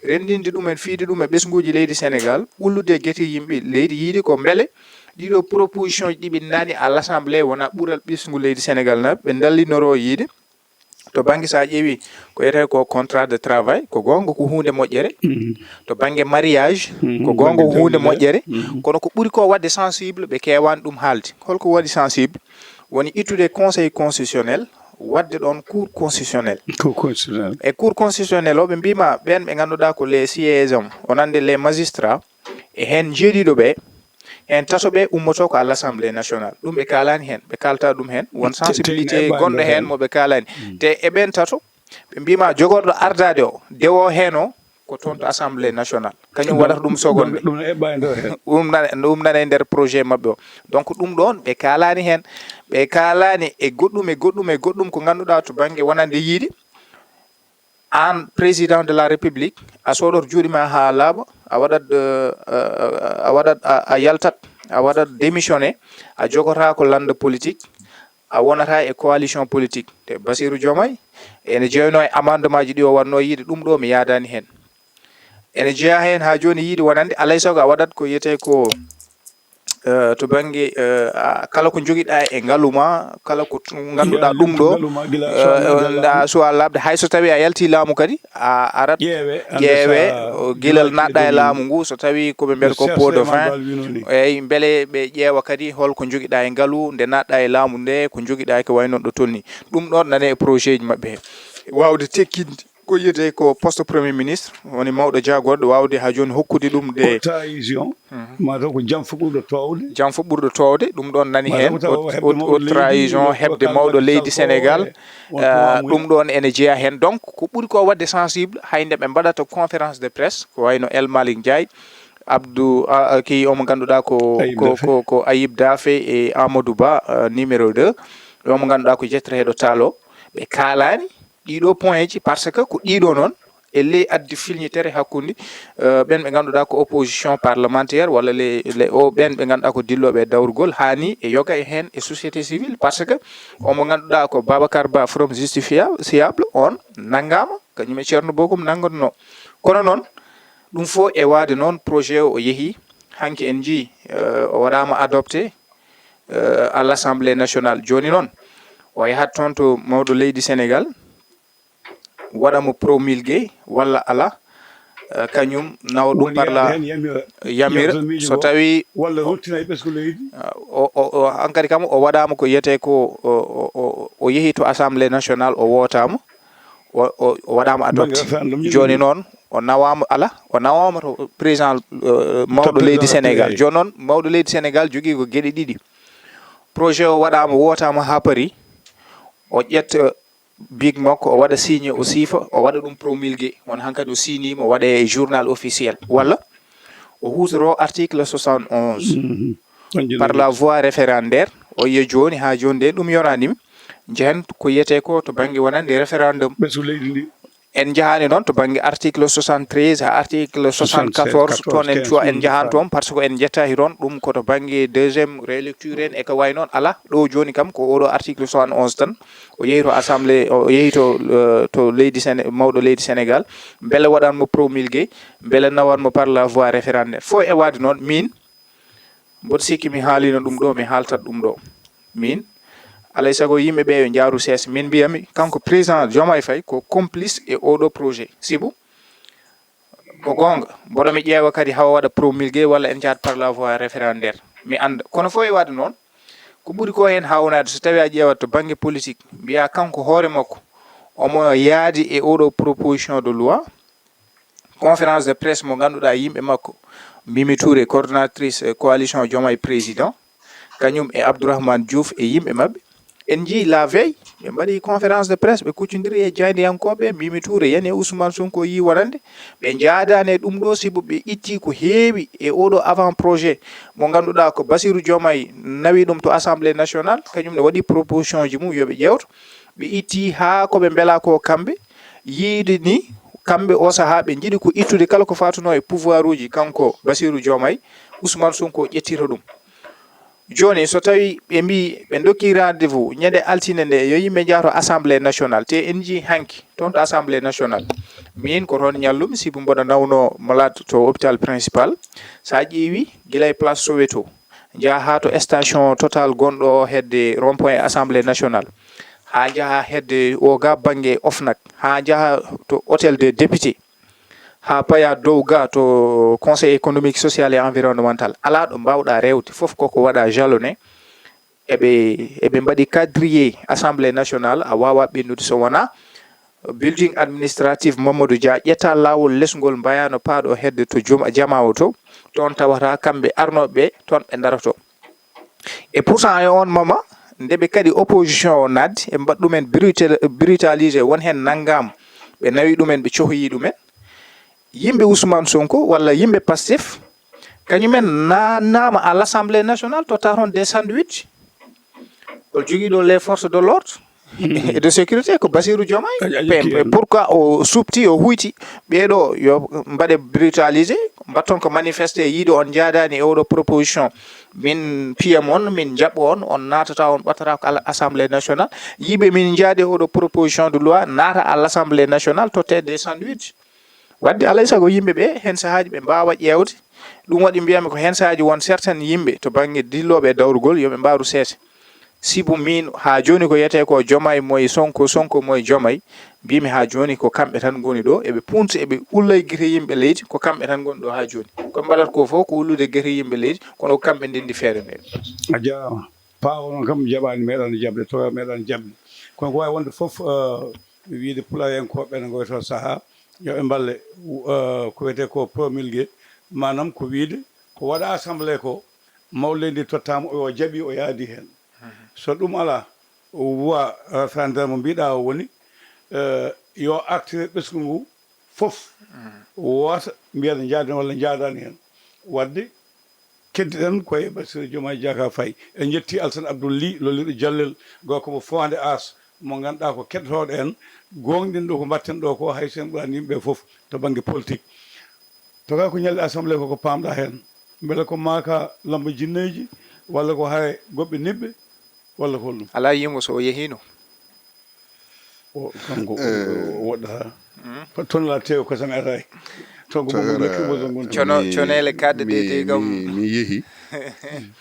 renndinde ɗum en, fiyde ɗum e ɓesnguuji leydi Senegal, ɓullude e gete yimɓe leydi, yiide ko mbele ɗiɗo proposition ji ɗi ɓe naani à l'Assemblée wona ɓural ɓesngu leydi Senegal na ɓe ndallinoro yiide. To bannge, so a ƴeewi ko wiyetee ko contrat de travail, ko goonga ko huunde moƴƴere. Mhm. To bannge mariage, mhm, ko goonga ko huunde moƴƴere. Mhm. Kono ko ɓuri ko waɗde sensible, ɓe keewaani ɗum haalde. Holko waɗi sensible? Woni ittude Conseil constitutionnel, waɗde ɗoon Cour constitutionnel. Cour constitutionnel. E Cour constitutionnel o, ɓe mbiima ɓeen ɓe ngannduɗaa ko les siégeants, wonande les magistrats, e heen njeeɗiɗo ɓe, heen tato ɓe ummotoo ko à l'Assemblée nationale. Ɗum ɓe kaalaani heen, ɓe kaalta ɗum heen. Won sensibilité gonɗo heen mo ɓe kaalaani. Mm. Te e ɓeen tato, ɓe mbiima jogorɗo ardaade o, dewo heen o, ko toon to Assemblée nationale. Kañum waɗata ɗum seconde. Ɗum, ɗum ne eɓɓa e nder heen. Ɗum nana, ɗum nana e nder projet maɓɓe o. Donc, ɗum ɗoon, ɓe kaalaani heen. Ɓe kaalaani e goɗɗum, e goɗɗum, e goɗɗum ko ngannduɗaa to bannge wonande yiide. Aan, président de la République, a soɗot juuɗe ma haa laaɓa, a waɗat, eh, eh, a waɗat, a, a yaltat, a waɗat démissionné, a jogotaako lannda politique, a wonataa e coalition politique. Te Bassirou Diomaye ene jeyanoo e amendement ji ɗi o waɗnoo yiide, ɗum ɗo mi yaadaani heen. Ene jeyaa heen haa jooni yiide wonande, alay sago a waɗat ko wiyetee ko, eh, to bannge, eh, a, kala ko njogiɗaa e ngalu ma, kala ko tu-, ngannduɗaa ɗum ɗo, eh, nda suwa laaɓde, hay so tawii a yaltii laamu kadi, a arat ƴeewe, o gilal naatɗa e laamu ngu, so tawii ko ɓe mbiyata ko pot de vin, eyyi, mbele ɓe ƴeewa kadi hol ko njogiɗaa e ngalu, nde naatɗa e laamu nde, ko njogiɗaa ko wayi noon ɗo tolni. Ɗum ɗoon nane e projet ji maɓɓe he. Waawde tekkinde ko wiyetee ko poste premier ministre, woni mawɗo jaagorɗo, waawde haa jooni hokkude ɗum ɗe. Haute trahison, mhm, mataw ko janfa ɓurɗo toowde. Janfa ɓurɗo toowde, ɗum ɗoon nani heen, haute, haute trahison, heɓde mawɗo leydi Sénégal, eh, ɗum ɗoon ene jeyaa heen. Donc, ko ɓuri ko waɗde sensible, hay nde ɓe mbaɗata conférence de presse, ko wayno El Malick Ndiaye, Abdou, a, a, ki omo ngannduɗaa ko, ko, ko, ko Ayib Daffé e Amadou Ba, eh, numéro deux, omo ngannduɗaa ko yettoreeɗo taalo, ɓe kaalaani ɗiɗo point ji, par ce que ko ɗiɗo noon, e ley addi filñitere hakkunde, eh, ɓen ɓe ngannduɗaa ko opposition parlementaire, walla le, le, o, ɓen ɓe ngannduɗaa ko dillooɓe e dawrugol, haa ni e yoga e heen e société civile, par ce que omo ngannduɗaa ko Babacar Ba from Justifiable, on nanngaama, kañum e Ceerno Bokum nannganno. Kono noon, ɗum fof e waade noon, projet o, o yehi, hanki en njii, eh, o waɗaama adopté, eh, à l'Assemblée nationale. Jooni noon, o yahat toon to mawɗo leydi Sénégal, waɗa mo promulgué walla alaa, eh, kañum nawa ɗum par la yamira. So tawi walla ruttina e ɓesngu leydi. Eh, o, o, o, hankadi kam o waɗaama ko wiyetee ko o, o, o, o yehi to Assemblée nationale, o wootaama, o, o, o waɗaama adopté. Jooni noon, o nawaama, alaa, o nawaama to président, eh, mawɗo leydi Sénégal. Jooni noon, mawɗo leydi Sénégal jogii ko geɗe ɗiɗi. Projet o waɗaama, wootaama haa paari, o ƴetta bic makko, o waɗa signé, o siifa, o waɗa ɗum promulgué. Won hankadi o siiniima, o waɗa e journal officiel. Walla o huutoroo article soixante-onze. Mhm. Par la voie référendaire, o yiya jooni, haa jooni de ɗum yonaani mi. Njehen ko wiyetee ko to bannge wonande référendum. Ɓesngu leydi ndi. En njahaani noon to bannge article soixante-treize haa article soixante-quatorze, toon en cuwa, en njahaani toon, par ce que en njettaaki toon, ɗum ko to bannge deuxième relecture en e ko wayi noon. Alaa, ɗo jooni kam ko oɗo article soixante-onze tan, o yehi to assemblée, o yehi to, eh, to leydi Séné-, mawɗo leydi Sénégal, mbele waɗan mo promulgué, mbele nawan mo par la voie référendaire. Fof e waade noon, miin, mboɗo sikki mi haaliino ɗum ɗo, mi haaltat ɗum ɗo. Miin, alay sago yimɓe ɓe yo njaaru sees. Min mbiyami, kanko président Diomaye Faye ko complice e oɗo projet. Sibu, ko goonga, mboɗo mi ƴeewa kadi hawa waɗa promulgué walla en njahat par la voie référendaire. Mi annda. Kono fof e waade noon, ko ɓuri ko heen haawnaade, so tawii a ƴeewat to bannge politique, mbiyaa kanko hoore makko, omo yaadi e oɗo proposition de loi, conférence de presse mo ngannduɗaa yimɓe makko, Mimi Touré, coordonnatrice, eh, coalition Diomaye Président, kañum e Abdourahmane Diouf e yimɓe maɓɓe. En njii la veille, ɓe mbaɗi conférence de presse, ɓe kuccondiri e jaayndiyankooɓe, Mimi Touré yani e Ousmane Sonko yii wonande, ɓe njaadaani e ɗum ɗo, sibu ɓe itti ko heewi e oɗo avant projet mo ngannduɗaa ko Bassirou Diomaye nawi ɗum to Assemblée nationale, kañum ne waɗi proposition ji mum yo ɓe ƴeewto. Ɓe itti haa ko ɓe mbela ko kamɓe, yiide ni, kamɓe o sahaa ɓe njiɗi ko ittude kala ko fatunoo e pouvoir uji kanko Bassirou Diomaye, Ousmane Sonko ƴettira ɗum. Jooni, so tawii ɓe mbii ɓe ndokki rendez-vous ñande altine nde, yo yimɓe njahto Assemblée nationale, te en njii hanki toon to Assemblée nationale. Miin ko toon ñallumi, sibu mboɗo nawno malade to hôpital principal. So a ƴeewi, gila e place Soweto, njaha haa to station Total gonɗo o hedde rond-point Assemblée nationale, haa njaha hedde o ga bannge OFNAC, haa njaha to hôtel des députés, haa paya dow ga to Conseil économique, social et environnemental. Alaa ɗo mbaawɗaa rewde, fof koko waɗa jalonné. Eɓe, eɓe mbaɗi quadrillé Assemblée nationale, a waawaa ɓennude so wonaa building administratif Mamadou Dia, ƴetta laawol lesngol mbayano paaɗo hedde to jom-, Jamaawo to, toon tawata kamɓe arnooɓe ɓe, toon ɓe ndaroto. Et pourtant, e on moment, nde ɓe kadi opposition o naatdi, ɓe mbaɗi ɗumen brutal-, brutalisé, won heen nanngaama, ɓe nawi ɗumen, ɓe cohoyi ɗumen. Yimɓe Ousmane Sonko walla yimɓe Pastef, kañumen naatnaama à l'Assemblée nationale, totta toon des sandwich. Hol jogiiɗo les forces de l'ordre? E de sécurité ko Bassirou Diomaye. Pourquoi o supti, o huyti ɓeeɗo yo mbaɗe brutalisé, mbatton ko manifesté, yiiɗo on njaadaani e oɗo proposition, min piyam on, min njaɓɓo on, on naatata, on ɓattata ko ala assemblée nationale. Yiiɓe min njaade oɗo proposition de loi naata à l'assemblée nationale, totte des sandwich. Wadde alay sago yimɓe ɓe heen sahaaji ɓe mbaawa ƴeewde. Ɗum waɗi mbiyami ko heen sahaaji won certaine yimɓe to bannge dillooɓe e dawrugol yo ɓe mbaaru seese. Sibu min haa jooni ko yetee ko Diomaye moye Sonko, Sonko moye Diomaye, mbiymi haa jooni ko kamɓe tan ngoni ɗo, eɓe punti, eɓe ullay gite yimɓe leydi, ko kamɓe tan ngoni ɗo haa jooni. Ko ɓe mbaɗata ko fof ko ullude gite yimɓe leydi, kono ko kamɓe ndenndi feere nde. A jaaraama. Paa o noon kam jaɓaani, meeɗaani jaɓde, toga meeɗaani jaɓde. Kono ko waawi wonde fof, eh, wiyde pulayankooɓe ɓe ne ngoyto sahaa, yo ɓe mballe, eh, ko wiyetee ko promulgué, maanaam ko wiyde ko waɗa assemblée ko, mawle ndi tottaama o jaɓi, o yaadi heen. So ɗum alaa, o wuwa, eh, référendum mo mbiɗa o woni, eh, yo artire ɓesngu ngu fof, woota mbiya ne njaaden walla njaadaani heen. Wadde keddiɗen koye Bassirou Diomaye Diakhar Faye. En njetti Alassane Abdoul Ly, lolliɗo Jallel, gorko mo Fondé Ass, mo ngannduɗaa ko keɗotooɗo en, gooŋɗinɗo ko mbaɗten ɗo ko, hay so en ɓuraani yimɓe fof to bannge politique. Toga ko ñalli assemblée ko, ko paamɗa heen? Mbele ko maaka lamba jinneeji, walla ko hare goɓɓe niɓɓe, walla ko holɗum? Alaa yimo so o yehiino. O, kanko, o, o woɗɗata. Toon la tew ko tan aray. Toon ko Tan bomo aray. Lekki bozo ngon. Cono, Mi, coneele kaɗɗe ɗe mi, de kam. mi, mi yehi.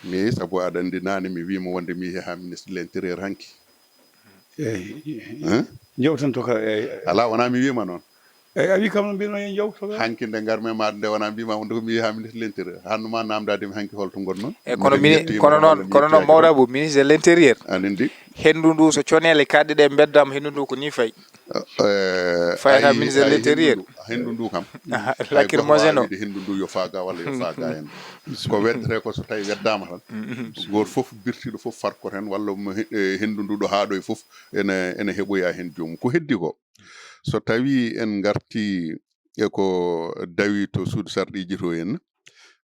Mi yehi sabu aɗa anndi naane mi wiima wonde mi yehi haa ministre de l'intérieur hanki. Eeyi. Hein? Jewtan to ka, eeyi. Alaa, wonaa mi wiima noon. Eeyi, a wii kam no mbiyatnoo en jawto ka. Hanki nde ngarmi e maaɗa nde wonaa mbiima wonde ko mi yehi haa ministre de l'intérieur. Hanno ma naamndaade mi hanki holto ngonnon. E kono Nde mini-, mi yettiima kono noon, walla mi kono noon yettiima mawɗa hanki. Bo, ministre de l'intérieur. Aɗa anndi? Henndu ndu so coneele kaɗɗe ɗe mbeddaama, henndu ndu ko ni fayi. Eh, Fayi haa ay, ministre de ay, l'intérieur. Henndu ndu, henndu ndu kam. Aha, Hay gooto lacrymogène o. Waawi wiide henndu ndu yo faaga walla yo faaga en. Ko weddetee ko so tawi weddaama tan. Gooto fof birtiiɗo fof farko heen walla mo he-, eh, henndu ndu ɗo haa ɗo e fof ene, ene heɓoya heen joomum. Ko heddi ko, so tawi en ngarti e ko dawi to suudu sarɗiiji to en,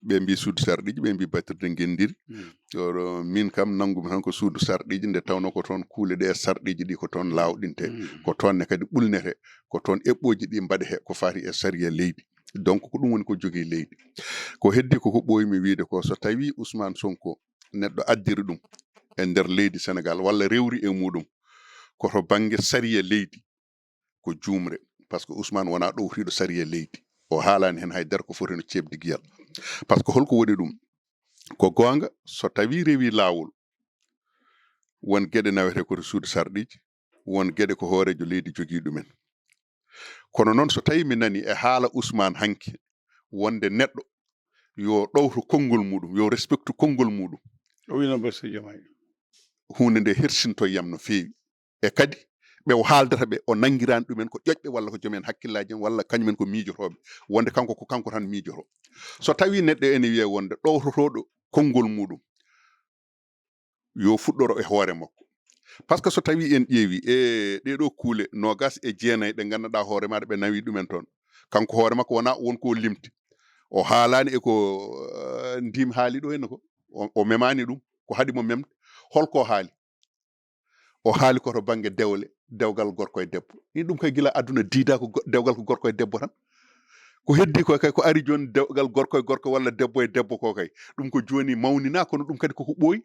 ɓe mbi suudu sarɗiiji, ɓe mbi batirde ngenndiri. Oɗo, min kam nanngumi tan ko suudu sarɗiiji, nde tawnoo ko toon kuule ɗe e sarɗiiji ɗi ko toon laawɗinte, ko toon ne kadi ɓulnete, ko toon eɓɓooji ɗi mbaɗete, ko fati e sariya leydi. Donc, ko ɗum woni ko jogii leydi. Ko heddi ko, ko ɓooymi wiide ko, so tawi Ousmane Sonko neɗɗo addiri ɗum e nder leydi Senegal walla rewri e muɗum, ko to bannge sariya leydi, ko juumre. Par ce que Ousmane wonaa ɗowtiiɗo sariya leydi. O haalaani heen hay dara ko foti no ceeɓde giyal. Par ce que holko woni ɗum? Ko goonga, so tawi rewi laawol, won geɗe nawetee ko to suudu sarɗiiji, won geɗe ko hooreejo leydi jogii ɗumen. Kono noon, so tawi mi nani e haala Ousmane hanki, wonde neɗɗo yo ɗowto konngol muɗum, yo respecte konngol muɗum. O wino Bassirou Diomaye. Huunde nde hersinto yam no feewi. E kadi, ɓe o haaldata ɓe, o nanngiraani ɗumen ko ƴoƴɓe walla ko joom en hakkillaaji en walla kañum en ko miijotooɓe. Wonde kanko ko kanko tan miijoto. So tawi neɗɗo ene wiya wonde ɗowtotooɗo konngol muɗum, yo fuɗɗoro e hoore makko. Par ce que so tawi en ƴeewi e ɗee ɗoo kuule noogas e jeenayi ɗe ngannduɗaa hoore maaɗa ɓe nawi ɗumen toon, kanko hoore makko wonaa won ko limti. O haalaani e ko, eh, ndim haali ɗo henna ko. O, o memaani ɗum, ko haɗi mo memde. Holko haali? O haali ko to bannge dewle, dewgal gorko e debbo. Ni ɗum kay gila aduna diida ko go-, dewgal ko gorko e debbo tan. Ko heddi ko kay ko ari jooni dewgal gorko e gorko walla debbo e debbo ko kay. Ɗum ko jooni mawnina, kono ɗum kadi koko ɓooyi.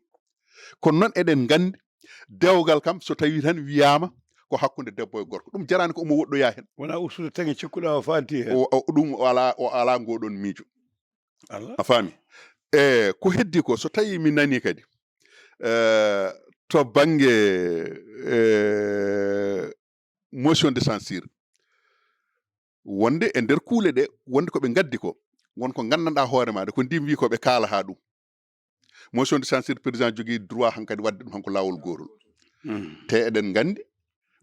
Kono noon eɗen nganndi dewgal kam so tawi tan wiyaama ko hakkunde debbo e gorko. Ɗum jaraani ko omo woɗɗoya heen. Wona ustude taŋe cikkuɗa o faati heen. O, o, ɗum o ala, o ala ngoɗon miijo. Allah. A faami? E ko heddi ko so tawi mi nani kadi, eh, to bannge, eh, motion de censure, wonde e nder kuule ɗe, wonde ko ɓe ngaddi ko, won ko nganndanɗaa hoore maaɗa, ko ndin wi ko ɓe kaala haa ɗum. Motion de censure, président jogii droit hankadi waɗde ɗum hanko laawol gootol. Mm. Te eɗen nganndi,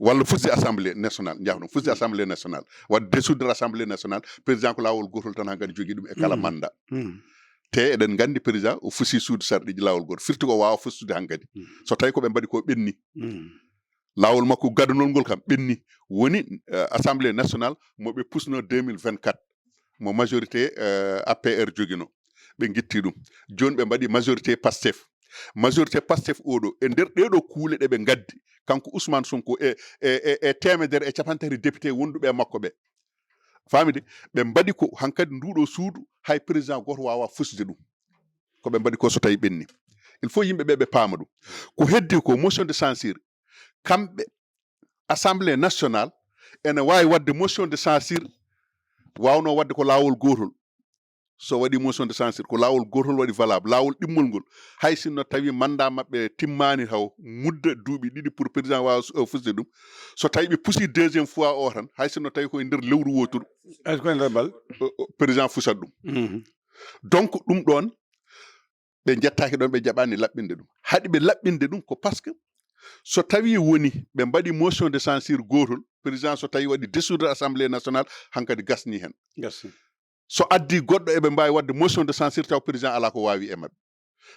walla fusi assemblée nationale, njahno fusi assemblée nationale, waɗde dissoudre assemblée nationale, président ko laawol gootol tan hankadi jogii ɗum e kala Mm. mandat. Mm. Te eɗen nganndi président o fusi suudu sarɗiiji laawol gootol, firti ko waawa fusude hankadi. Mm. So tawi ko ɓe mbaɗi ko ɓenni. Mm. Laawol makko gadanol ngol kam ɓenni. Woni, eh, assemblée nationale mo ɓe pusno deux mille vingt-quatre, mo majorité, eh, A P R jogino. Ɓe ngitti ɗum. Jooni ɓe mbaɗi majorité Pastef. Majorité Pastef oɗo, e nder ɗeɗo kuule ɗe ɓe ngaddi, kanko Ousmane Sonko e, e, e, e teemedere e capanɗe tati député wonduɓe e makko ɓe. Famide, ɓe mbaɗi ko hankadi nduɗo suudu, hay président goto wawa fusude ɗum. Ko ɓe mbaɗi ko so tawi ɓenni. Il faut yimɓe ɓe ɓe paama ɗum. Ko heddi ko motion de censure. Kamɓe, Assemblée nationale ene wawi wadde motion de censure, wawno wadde ko lawol gotol. So waɗi motion de censure, ko lawol gotol waɗi valable, lawol ɗimmol ngol. Hay sinno tawi mandat maɓɓe timmani taw, mudda duuɓi ɗiɗi pour président wawa su- euh, fusde ɗum. So tawi ɓe pusi deuxième fois o tan, hay sinno tawi koye nder lewru woturu, Est-ce que nder bal? euh, euh, président fusat ɗum. Donc ɗum ɗon, ɓe jettaki ɗon, ɓe jaɓani laɓɓinde ɗum. Haɗi ɓe laɓɓinde ɗum ko parce que so tawi woni ɓe mbaɗi motion de censure gotol, président so tawi waɗi dissoudre Assemblée nationale, hankadi gasni hen. Gasni. So addi goɗɗo eɓe mbawi wadde motion de censure taw président ala ko wawi e maɓɓe.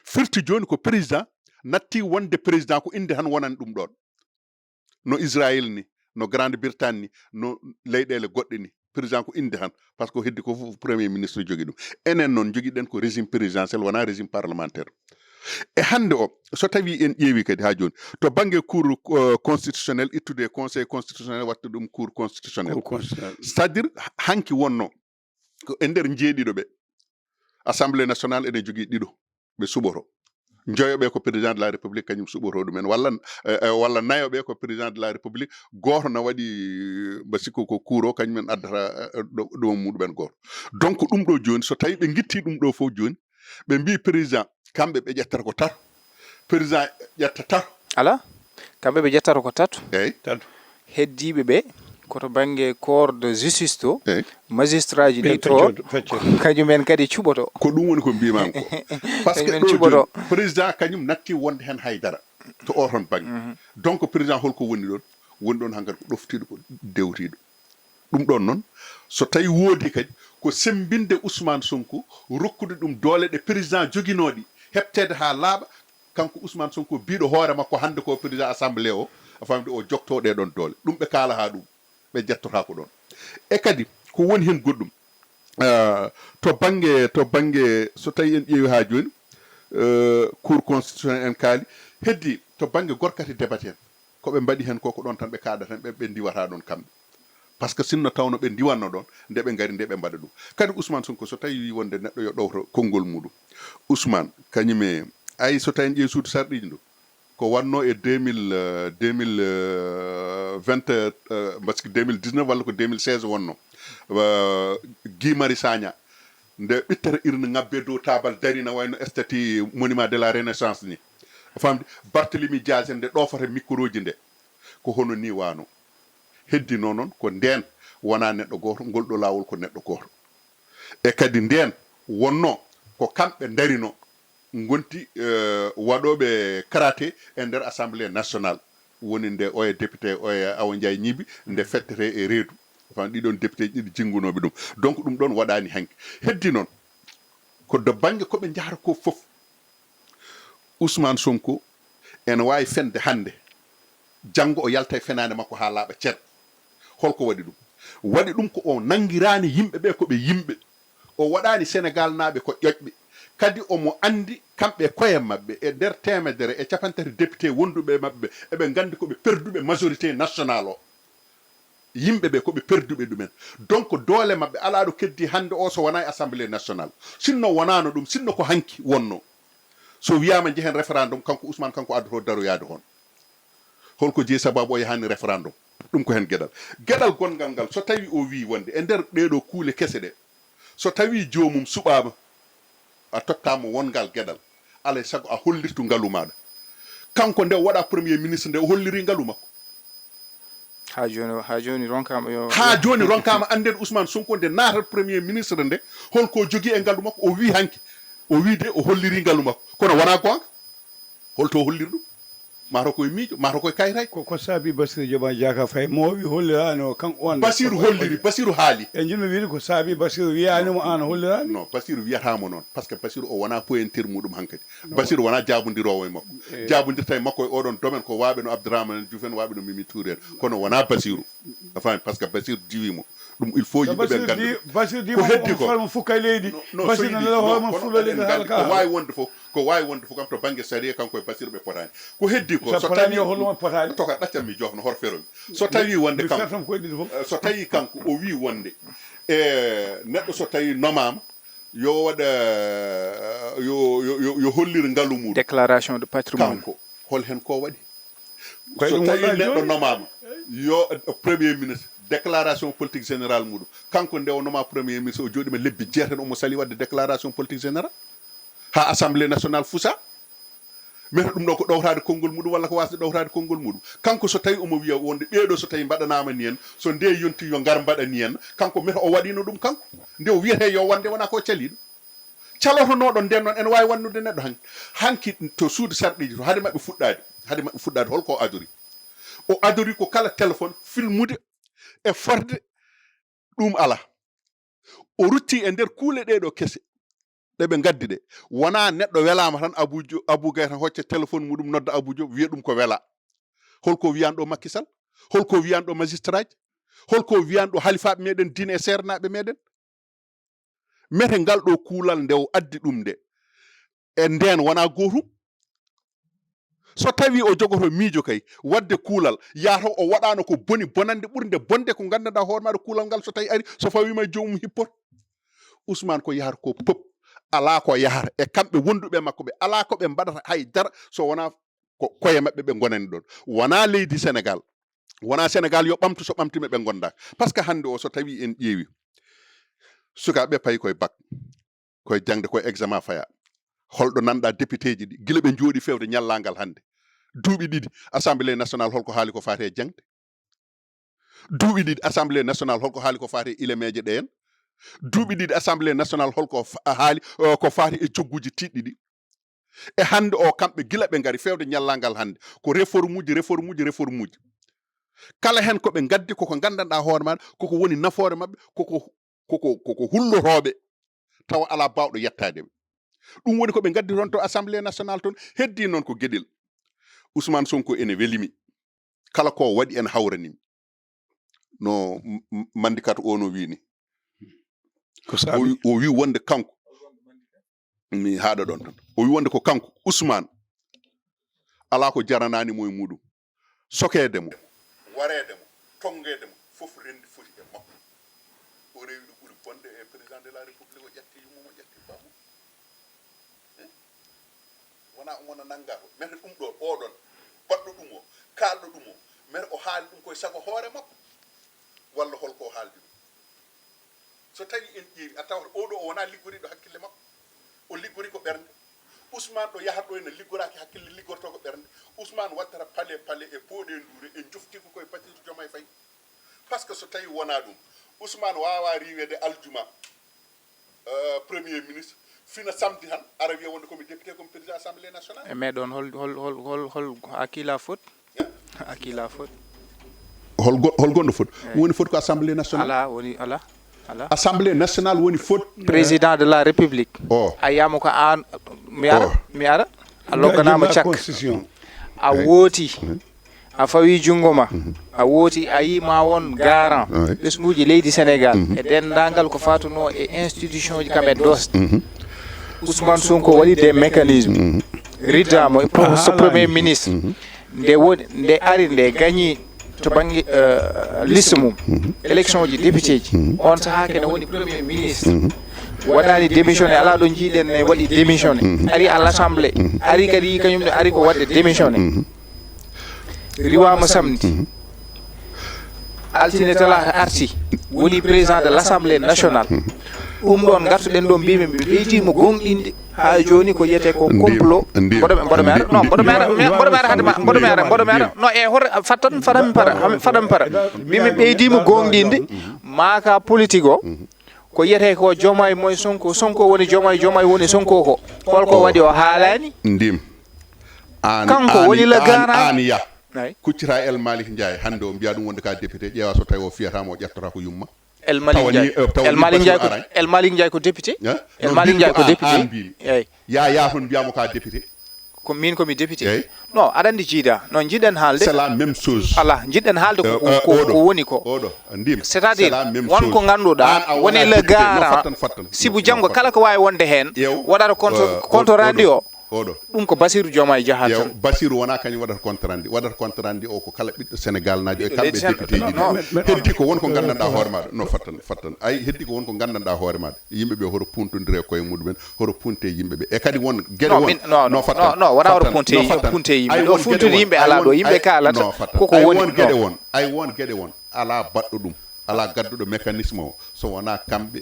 Firti joni ko président natti wonde président, ko inde tan wonani ɗum ɗon. No Israël ni, no Grande Bretagne ni, no leyɗele goɗɗe ni, président ko inde tan, parce que heddi ko fof premier ministre jogi ɗum. Enen noon jogiɗen ko régime présidentiel, wona régime parlementaire. E hannde o, so tawi en ƴeewi kadi ha joni, to banggue cour euh, constitutionnel, ittude conseil constitutionnel, watta ɗum cour constitutionnel. Au contraire. C'est-à-dire, hanki wonno ko e nder jeeɗiɗo ɓe, Assemblée nationale ene jogii ɗiɗo ɓe suɓoto. Njoyo ɓe ko président de la république, kañum suɓoto ɗumen, walla eh, eh, walla nayo ɓe ko président de la république, gooto na waɗi eh, mba sikku ko kuuro, kañumen addata eh, ɗo ɗo muɗumen gooto. Donc ɗum ɗo jooni, so tawi ɓe gitti ɗum ɗo fof jooni, ɓe mbi président, kamɓe ɓe ƴettata ko tato, président ƴetta tato. Ala, kamɓe ɓe ƴettata ko tato. Eyyi. Tato. Heddiiɓe ɓe ko to bannge corps de justice to, Eyyi. magistraji ɗi Ɓe to, feccoto, feccoto. Kañumen kadi cuɓoto. Ko ɗum woni ko mbiman ko. Parce que Kañumen ɗo cuɓoto. Jooni, président kañum natti wonde hen haydara to oton bannge. Donc président holko woni ɗon? Woni ɗon hankadi ko ɗoftiiɗo, ko dewtiiɗo. Ɗum ɗon noon, so tawi woodi kadi ko semmbinde Ousmane Sonko, rokkude ɗum doole ɗe président joginooɗi, heɓteede haa laaɓa, kanko Ousmane Sonko biiɗo hoore makko hannde ko président assemblée o, a famde o jogto ɗe ɗon doole. Ɗum ɓe kaala haa ɗum, ɓe jettotako ɗon. E kadi ko woni hen goɗɗum, ah, to bannge, to bannge, so tawi en ƴeewi haa jooni, eh, cour constitutionnel en kaali, heddi to bannge gorkati debate en, ko ɓe mbaɗi hen ko, ko ɗon tan ɓe kaɗata, ɓe, ɓe ndiwata ɗon kamɓe. Parce que sinno tawno ɓe ndiwanno ɗon, nde ɓe ngari, nde ɓe mbaɗa ɗum. Kadi Ousmane Sonko, so tawi wi wonde neɗɗo yo ɗowto konngol muɗum, Ousmane, kañum e, ay, so tawi en ƴeewi suudu sarɗiiji ndu, ko wanno e deux mille, euh, deux mille vingt, euh, parce que deux mille dix-neuf walla ko deux mille seize wonno. Euh, Guy Marius Sagna, nde ɓittata irne ngabbe dow taabal, darina wayno statue monument de la renaissance ni. A famde, Barthélemy Diaz en nde ɗofata microji nde. Ko hono ni wano. Heddi noon, noon ko nden wona neɗɗo gooto, ngol ɗo laawol ko neɗɗo gooto. E kadi nden wonno ko kamɓe ndarino, ngonti eh, waɗoɓe karaté e nder assemblée nationale. Woni nde oya député, oya Awa Ndiaye ñiibi, nde fettete e reedu. Enfin, ɗiɗon député ɗiɗi jingunoɓe ɗum. Donc ɗum ɗon waɗani hanki. Heddi noon, ko do bannge ko ɓe njahata ko fof. Ousmane Sonko ene waawi fende hannde, janngo o yalta e fenaande makko haa laaɓa cer. Holko waɗi ɗum? Waɗi ɗum ko o nanngiraani yimɓe ɓe ko ɓe yimɓe. O waɗaani Senegaal naaɓe ko ƴoƴɓe. Kadi omo anndi kamɓe koye maɓɓe e nder teemedere e capanɗe tati député wonduɓe e maɓɓe, eɓe nganndi ko ɓe perduɓe majorité national o. Yimɓe ɓe ko ɓe perduɓe ɗumen. Donc doole maɓɓe alaa ɗo keddi hannde o so wonaa e assemblée nationale. Sinno wonaano ɗum, sinno ko hanki wonno. So wiyaama njehen référendum, kanko Ousmane kanko addoto daroyaade hon. Holko jeyi sababu o yahaani référendum? Ɗum ko heen geɗal. Geɗal gonngal ngal, so tawi o wii wonde e nder ɗeeɗo kuule kese ɗe, so tawi joomum suɓaama, a tottaama won ngal geɗal, alay sago a hollirtu ngalu maaɗa. Kanko nde o waɗa premier ministre nde, o holliri ngalu makko. Ha joni, ha joni ronkama yo. Ha joni ronkama anndede Ousmane Sonko nde natat premier ministre nde, holko jogii e ngalu makko? O wii hanki, o wii de o holliri ngalu makko, kono wona goonga. Holto o holliri ɗum? Mataw koye miijo, mataw koye kayitaji. Ko ko saabi Bassirou Diomaye Diakhar Faye mo wi holliraani o kan on. Basiru holliri, Basiru haali. E jinno wiide ko saabi Bassirou wiyaani mo aan holliraani. Non, Basiru wiyata mo noon, parce que Basiru o wona pointeur muɗum hankadi. Basiru wona jabondiroowo e makko. Jabondirta e makko e oɗon domaine ko waaɓe no Abdourahmane Diouf en, waaɓe no Mimi Touré en, kono wona Basiru. A faami, parce que Basiru diwi mo. Ɗum il faut yimɓe ɓe ngannda. Basir di mo fukka leydi. Basir na nela hoore mo fulla leydi halka. Ko waawi wonde fof, ko waawi wonde fof kam to bannge sariya kanko e Basir ɓe potaani. Ko heddi ko so tawi holmo potaani. Toka ɗaccam mi jofno hor feromi. So tawi wonde kam so tawi kanko o wi wonde e neɗɗo so tawi nomama yo waɗa yo yo yo hollir ngalu muɗum. Déclaration de patrimoine. Kanko hol hen ko waɗi? So tawi neɗɗo nomama yo premier ministre, déclaration politique générale muɗum. Kanko nde o noma premier ministre o joɗima lebbi jeetati omo sali wadde déclaration politique générale ha assemblée nationale fusa. Mais ɗum ɗo ko ɗowtaade konngol muɗum walla ko wasde ɗowtaade konngol muɗum? Kanko so tawi omo wiya wonde ɓeeɗo so tawi mbaɗanama ni en, so nde yonti yo ngar mbaɗa ni en, kanko meta o waɗino ɗum kanko nde o wiyete yo wonde wona ko caliɗo. Calotonoɗo nden noon ene wawi wannude neɗɗo hanki hanki to suudu sarɗiji to haade maɓɓe fuɗɗade haade maɓɓe fuɗɗade holko o adori? O adori ko kala téléphone filmude e forde ɗum ala. O rutti e nder kuule ɗe ɗo kese ɗe ɓe gaddi ɗe. Wona neɗɗo welama tan abujo abu gay tan hocca téléphone muɗum nodda abujo wiya ɗum ko wela. Holko wiyanɗo makkisal? Holko wiyanɗo magistrat ji? Holko wiyanɗo halifaɓe meɗen diine e seernaɓe meɗen? Mete ngal ɗo kuulal nde o addi ɗum nde e nden wona gootum. So tawi o jogoto miijo kay wadde kuulal yataw o waɗano ko boni bonande ɓurde bonde ko gandanɗa hoore maɗa kuulal ngal so tawi ari so fawima e joomum hippoto. Ousmane ko yahata ko pop ala ko yahata e kamɓe wonduɓe makko ɓe ala ko ɓe mbaɗata hay dara so wona ko koye maɓɓe ɓe gonani ɗon. Wona leydi Sénégal. Wona Sénégal yo ɓamtu so ɓamtima ɓe gondaka. Par ce que hande o so tawi en ƴeewi sukaɓe payi koye bac koye jangde koye examen faya. Holɗo nanɗa député ji ɗi gila ɓe jooɗi fewde ñallangal hande duuɓi ɗiɗi assemblée nationale holko haali ko faati e jangde? Duuɓi ɗiɗi assemblée nationale holko haali ko faati e ilemeje ɗe en? Duuɓi ɗiɗi assemblée nationale holko haali ko faati e cogguji tiɗɗi ɗi? E hande o kamɓe gila ɓe ngari fewde ñallangal hande ko réforme uji réforme uji réforme uji. Kala hen koɓe gaddi koko gandanɗa hoore maɗa koko woni nafoore maɓɓe koko koko koko hullotoɓe tawa ala bawɗo yettade ɓe. Ɗum woni koɓe gaddi toon to assemblée nationale toon. Heddi noon ko gueɗel. Ousmane Sonko ene welimi kala ko waɗi en hawranimi no mandikat o no wini. O wi wonde kanko mi haɗa ɗon tan o wi wonde ko kanko Ousmane ala ko jaranani mo e muɗum. Sokeede mo, wareede mo, tonngeede mo, fof renndi foti e makko. O rewi ɗo ɓuri bonde e président de la république o ƴatti yumma mo ƴatti bammo. Wona omo wona nannga to mete ɗum ɗo oɗon baɗɗo ɗum o kaalɗo ɗum o mete o haali ɗum koye sago hoore makko walla holko o haaldi ɗum? So tawi en ƴeewi a tawata oɗo o wona liggoriɗo hakkille makko. O liggori ko ɓernde. Ousmane ɗo yahata ɗo ene liggoraaki hakkille liggorto ko ɓernde. Ousmane wattata pale pale e pooɗe nduure en jofti ko koye Bassirou Diomaye Faye. Par ce que so tawi wona ɗum Ousmane wawa riwede aljuma. Premier ministre fina samedi tan ara wiya wonde komi député komi président assemblée nationale. E meɗon hol hol hol hol hol à qui la faute? À qui la faute? Hol go- hol gonɗo foti woni foti ko assemblée nationale? Ala woni ala ala. Assemblée nationale woni foti. Président de la république. O a yiyamo ko an mi ara mi ara a logganama cak. A wooti a fawi junngo ma a wooti a yi ma won garant ɓesnguuji leydi Sénégal e denndaangal ko faatuno e institution ji kam e dos. Ousmane Sonko waɗi des mécanismes riddamo e so premier ministre nde woni nde ari nde gañi to bangge liste mum élection ji député ji on saha kene woni premier ministre waɗani démissionné ala ɗo jiiɗen ne waɗi démissionné ari à l'assemblée ari kadi kañum ne ari ko waɗde démissionné riwama samedi altine talaata arti woni président de l'assemblée nationale ɗum ɗon gartuɗen ɗo mbimi mi ɓeydima gonɗinde ha joni ko yiyete ko complot mboɗo mboɗo mi ara non mboɗo mi ara mboɗo mi ara hade ma mboɗo mi ara mboɗo mi ara non e hoto fattan fadami para fadami para mbimi ɓeydima gonɗinde maka politique o ko yiyete ko Diomaye moye Sonko Sonko woni Diomaye Diomaye woni Sonko ko holko waɗi o haalani ndim an kanko woni le garant an ya kuccita El Malick Ndiaye hande o mbiya ɗum wonde ka député ƴeewa so tawi o fiyatama o ƴettata ko yumma El Malick Ndiaye El Malick Ndiaye ko El Malick Ndiaye ko député El Malick Ndiaye ko député eyyi ya ya toon mbiyamo ka député Ko min ko mi député. Eyyi. Non, aɗa anndi jiida. Non, njiɗen haalde. C'est la même chose. Ala, njiɗen haalde ko, euh, ko, euh, ko, oɗo, ko woni ko. Oɗo, ndim. C'est-à-dire, c'est la même chose. Won ko ngannduɗaa, an a woni wona le député, garant. Non, fattan, fattan. Sibu non, janngo fattan. Kala ko waawi wonde heen, ƴeew, waɗata compte, euh, compte rendu o. Oɗo. Ɗum ko Bassirou Diomaye Diakhar tan. Basiru wona kañum waɗata compte rendu. Waɗata compte rendu o ko kala ɓiɗɗo Sénégal naajo e kamɓe député ji. Heddi ko won ko nganndanɗaa hoore maaɗa. No fattan, fattan. Ay, heddi ko won ko nganndanɗaa hoore maaɗa. Yimɓe ɓe hoto puntondire e koye muɗumen, hoto punte e yimɓe ɓe. E kadi won geɗe won. No, fattan, no, wona hoto punte e yimɓe. Ɗo funtude yimɓe alaa ɗo. Yimɓe kaalata koko woni. Ay won geɗe won. Ay won geɗe won. Alaa baɗɗo ɗum. Alaa gadduɗo mécanisme o. So wonaa kamɓe.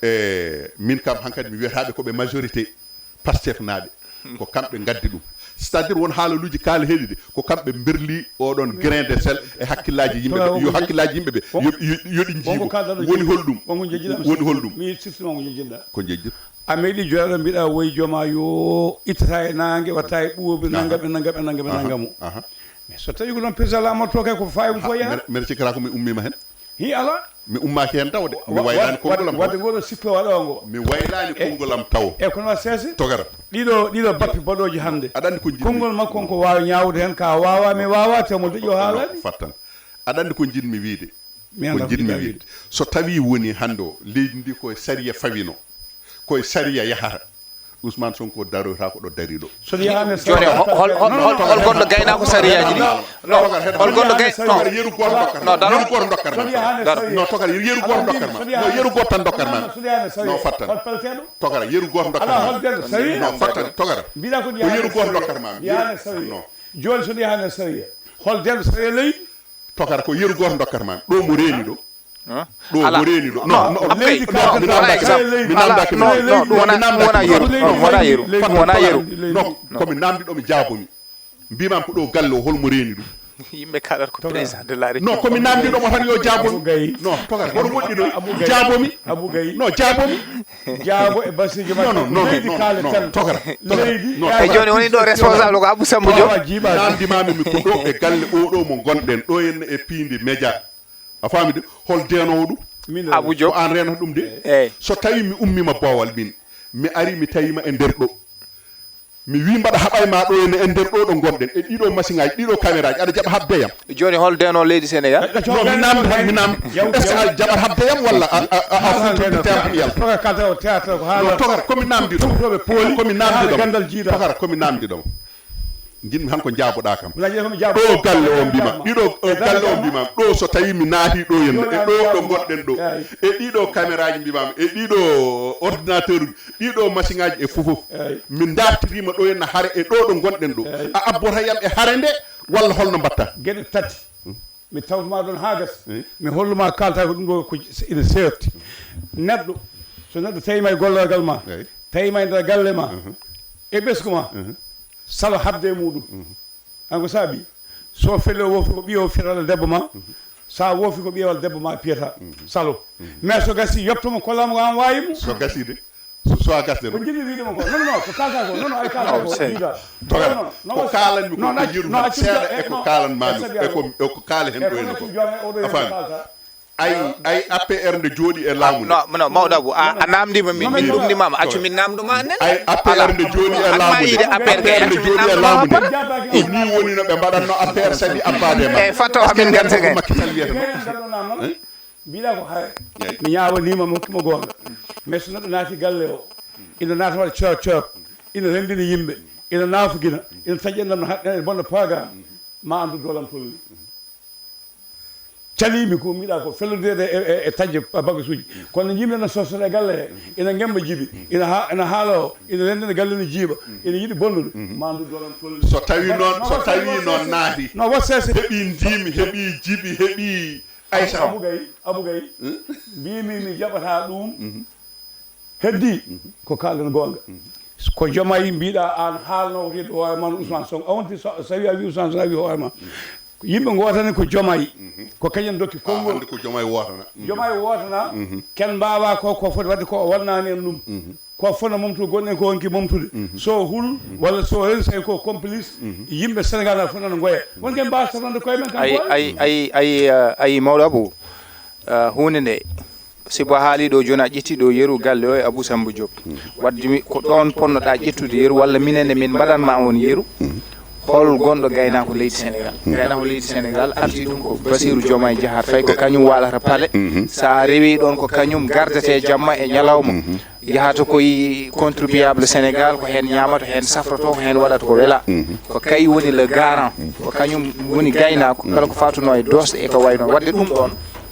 E min kam hankadi mi wiyataaɓe ko ɓe majorité Pastef naaɓe. Ko kamɓe ngaddi ɗum. C'est-à-dire won haalaluuji kaala heɗi de, ko kamɓe mberli oɗon grain de sel e hakkillaaji yimɓe ɓe. Yo hakkillaaji yimɓe ɓe, yo, yo, yo ɗi njiiɓo. Woni holɗum? Woni holɗum? Mi siftima ko jejjinɗa. Ko jejjir. A meeɗi joɗaɗo mbiɗa woyi jooma yo ittata e naange, watta e ɓuuɓi, nangam e nangam e nangam e nangam. Mais so tawi ko ɗon président laamotto kay ko faawi ko fof yaha. Mbeɗa cikkata ko mi ummiima heen. Hi ala. Mi ummaaki heen taw de. Mi waylaani konngol am taw. Wadde ngol ɗo sippe waɗo ngo. Mi waylaani konngol am taw. E kono seese. Togara. Ɗiɗo, ɗiɗo bappi baɗooji hannde. Aɗa anndi ko njiɗmi. Konngol makko on ko waawi ñaawde heen ka waawa mi waawa te mo deƴo haalaani. Fattan. Aɗa anndi ko njiɗmi wiyde. Ko njiɗmi wiyde. So tawi woni hannde o, leydi ndi koye sariya fawino. Koye sariya yahata. Ousmane Sonko daroyta ko ɗo dari ɗo. So ɗi yaani jooni, hol, hol, hol, hol gonɗo gaynaako sariyaaji ɗi? No, hol gonɗo gay-, no. Yeru gooto dokkar ma. No, daro. Yeru gooto dokkar ma. Daro. No, tokar yeru gooto dokkar ma. No, yeru gooto tan dokkar ma. No, fattan. Tokara, yeru gooto dokkar ma. No, fattan, tokara. Mbiɗa ko yeru gooto dokkar ma. No. Jooni so ɗi yaani sariya. Hol denɗo sariya leydi? Tokara ko yeru gooto dokkar ma. Ɗo mo reeni ɗo. Ɗo mo reeni ɗo. No, no, leydi ka mi namdaki ma. Mi namdaki ma. No, no, ɗum wona, ɗum wona yeru. Ɗum wona yeru. Ɗum wona yeru. No, ko mi namdi ɗo mi jaabomi. Mbimam ko ɗo galle o holmo reeni ɗum. Yimɓe kaalata ko président de la République. No, ko mi namdi ɗo mo tan yo jaabomi. No, tokara, hono woɗɗi ɗo? Jaabomi. No, jaabomi. Jaabo e basijo ma. No, no, no, leydi kaale tan. Tokara. Leydi. E jooni woni ɗo responsable ko Abou Samba Diop. Namdi mami mi ko ɗo e galle o ɗo mo gonɗen. Ɗo en e piindi média. A faami de, hol deenoowo ɗum? Min Abou Diop. Ko aan reenata ɗum de? Eey. So tawii mi ummiima Boowal min, mi arii mi tawiima e nder ɗo. Mi wii mbaɗa haɓa e maa ɗo e nder ɗo ɗo ngonɗen, e ɗiɗo masiŋaaji, ɗiɗo kameraaji, aɗa jaɓa haɓde yam? Jooni hol deenoowo leydi Sénégal? No, mi naamdi tan, mi naamdi. Est-ce que a jaɓat haɓde yam walla a, a, a, a funtude tempo mi yalta? Tokar, ko mi naamdi ɗo. Ko mi naamdi ɗo. Tokar, ko mi naamdi ɗo. Njiɗmi han ko njaaboɗaa kam. Ɗo galle o mbima, ɗiɗo o galle o mbima, ɗo so tawi mi naati ɗo henna, e ɗo ɗo gonɗen ɗo, e ɗiɗo caméraji mbimami, e ɗiɗo ordinateur uji, ɗiɗo machine aji e fof fof. Min dartirima ɗo henna hare e ɗo ɗo gonɗen ɗo. A abbota yam e hare nde, walla holno mbatta? Geɗe tati. Mi tawtuma ɗon haa gasa. Mi holluma kalta ko ɗum ɗo ko ina seerti. Neɗɗo, so neɗɗo tawima e gollorgal ma, tawima e nder galle ma, e ɓesgu ma, salo habde e muɗum. An ko saabi, so fele o wofti ko ɓiye o fiyata walla debbo ma, sa wofi ko ɓiye walla debbo ma piyata, salo. Mais so gasi, yoptomo, kollamo ko an wawi mo. So gasi de. So, so a gasde ko ɗum. Jiɗmi wiide mo ko. Non, non, ko kalta ko. Non, non, ay kalta ko. Togal, ko kalanmi ko, ko yeru seeɗa e ko kalanmami, e ko, e ko kaali hen ɗo henna ko. A faami? Ay, ay A P R nde jooɗi e laamu nde. No, no, mawɗo Abou, a, a namdima min, min ɗumnimama, accu min namduma annen. Ay, A P R nde jooɗi e laamu nde. A P R nde jooɗi e laamu nde. Ko ni woni no ɓe mbaɗanno A P R saabi abbade ma. E fatto amin gante kay. Macky Sall wiyata no. Mbiɗa ko hare. Mi ñaawanima, mi hokkima goonga. Mais so neɗɗo naati galle o, ina naata waɗa coop coop, ina renndina yimɓe, ina naafugina, ina taƴƴa nam, ina bonna programme, ma anndu dolam tolni. Calimi ko mbiɗa ko fellodire e, e, e taƴde bagasuji. Kono yimɓe no sosata e galle he, ina ngemba jibi, ina ha-, ina haala o, ina renndina galle no jiiba, ina yiɗi bonnude, ma anndu dolam tolni. So tawi noon, so tawi noon naati, no wassese, heɓi ndimi, heɓi jibi, heɓi Aïcha. Abou Gaye, Abou Gaye, mbimi mi jaɓata ɗum. Heddi, ko kalɗen goonga. Ko Diomaye mbiɗa an haalno wiyde hoore ma no Ousmane Sonko. A wonti so, so tawi a wi Ousmane Sonko a wi hoore ma. Yimɓe gotani ko Diomaye. Ko kañum dokki konngol. Hannde ko Diomaye wotana. Diomaye wotana. Ken mbawa ko, ko foti wadde ko o wonnani en ɗum. Ko fof no momtude gonɗen ko wonki momtude. So hul walla so rensi en ko complice, yimɓe Sénégal na fof nana ngoya. Won ken mbawa safnande koye men kam. Ayi, ayi, ayi, ayi, uh, ayi, mawɗo Abou, uh, huunde nde, Sibu a haalii ɗo jooni, a ƴettii ɗo yeru galle o e Abou Samba Diop. Waɗde mi ko ɗoon ponnoɗaa ƴettude yeru, walla minen e min mbaɗan ma on yeru? Hol gonɗo gaynaako leydi Senegaal? Gaynaako leydi Senegaal arti ɗum ko Bassirou Diomaye Diakhar Faye, ko kañum waalata palais. So a rewii ɗoon, ko kañum gardete jamma e ñalawma. Yahata koye contribuable Senegaal, ko heen ñaamata, heen safroto, ko heen waɗata ko wela. Ko kay woni le garant, ko kañum woni gaynaako, kala ko fatunoo e doosɗe e ko wayi noon. Waɗde ɗum ɗoon,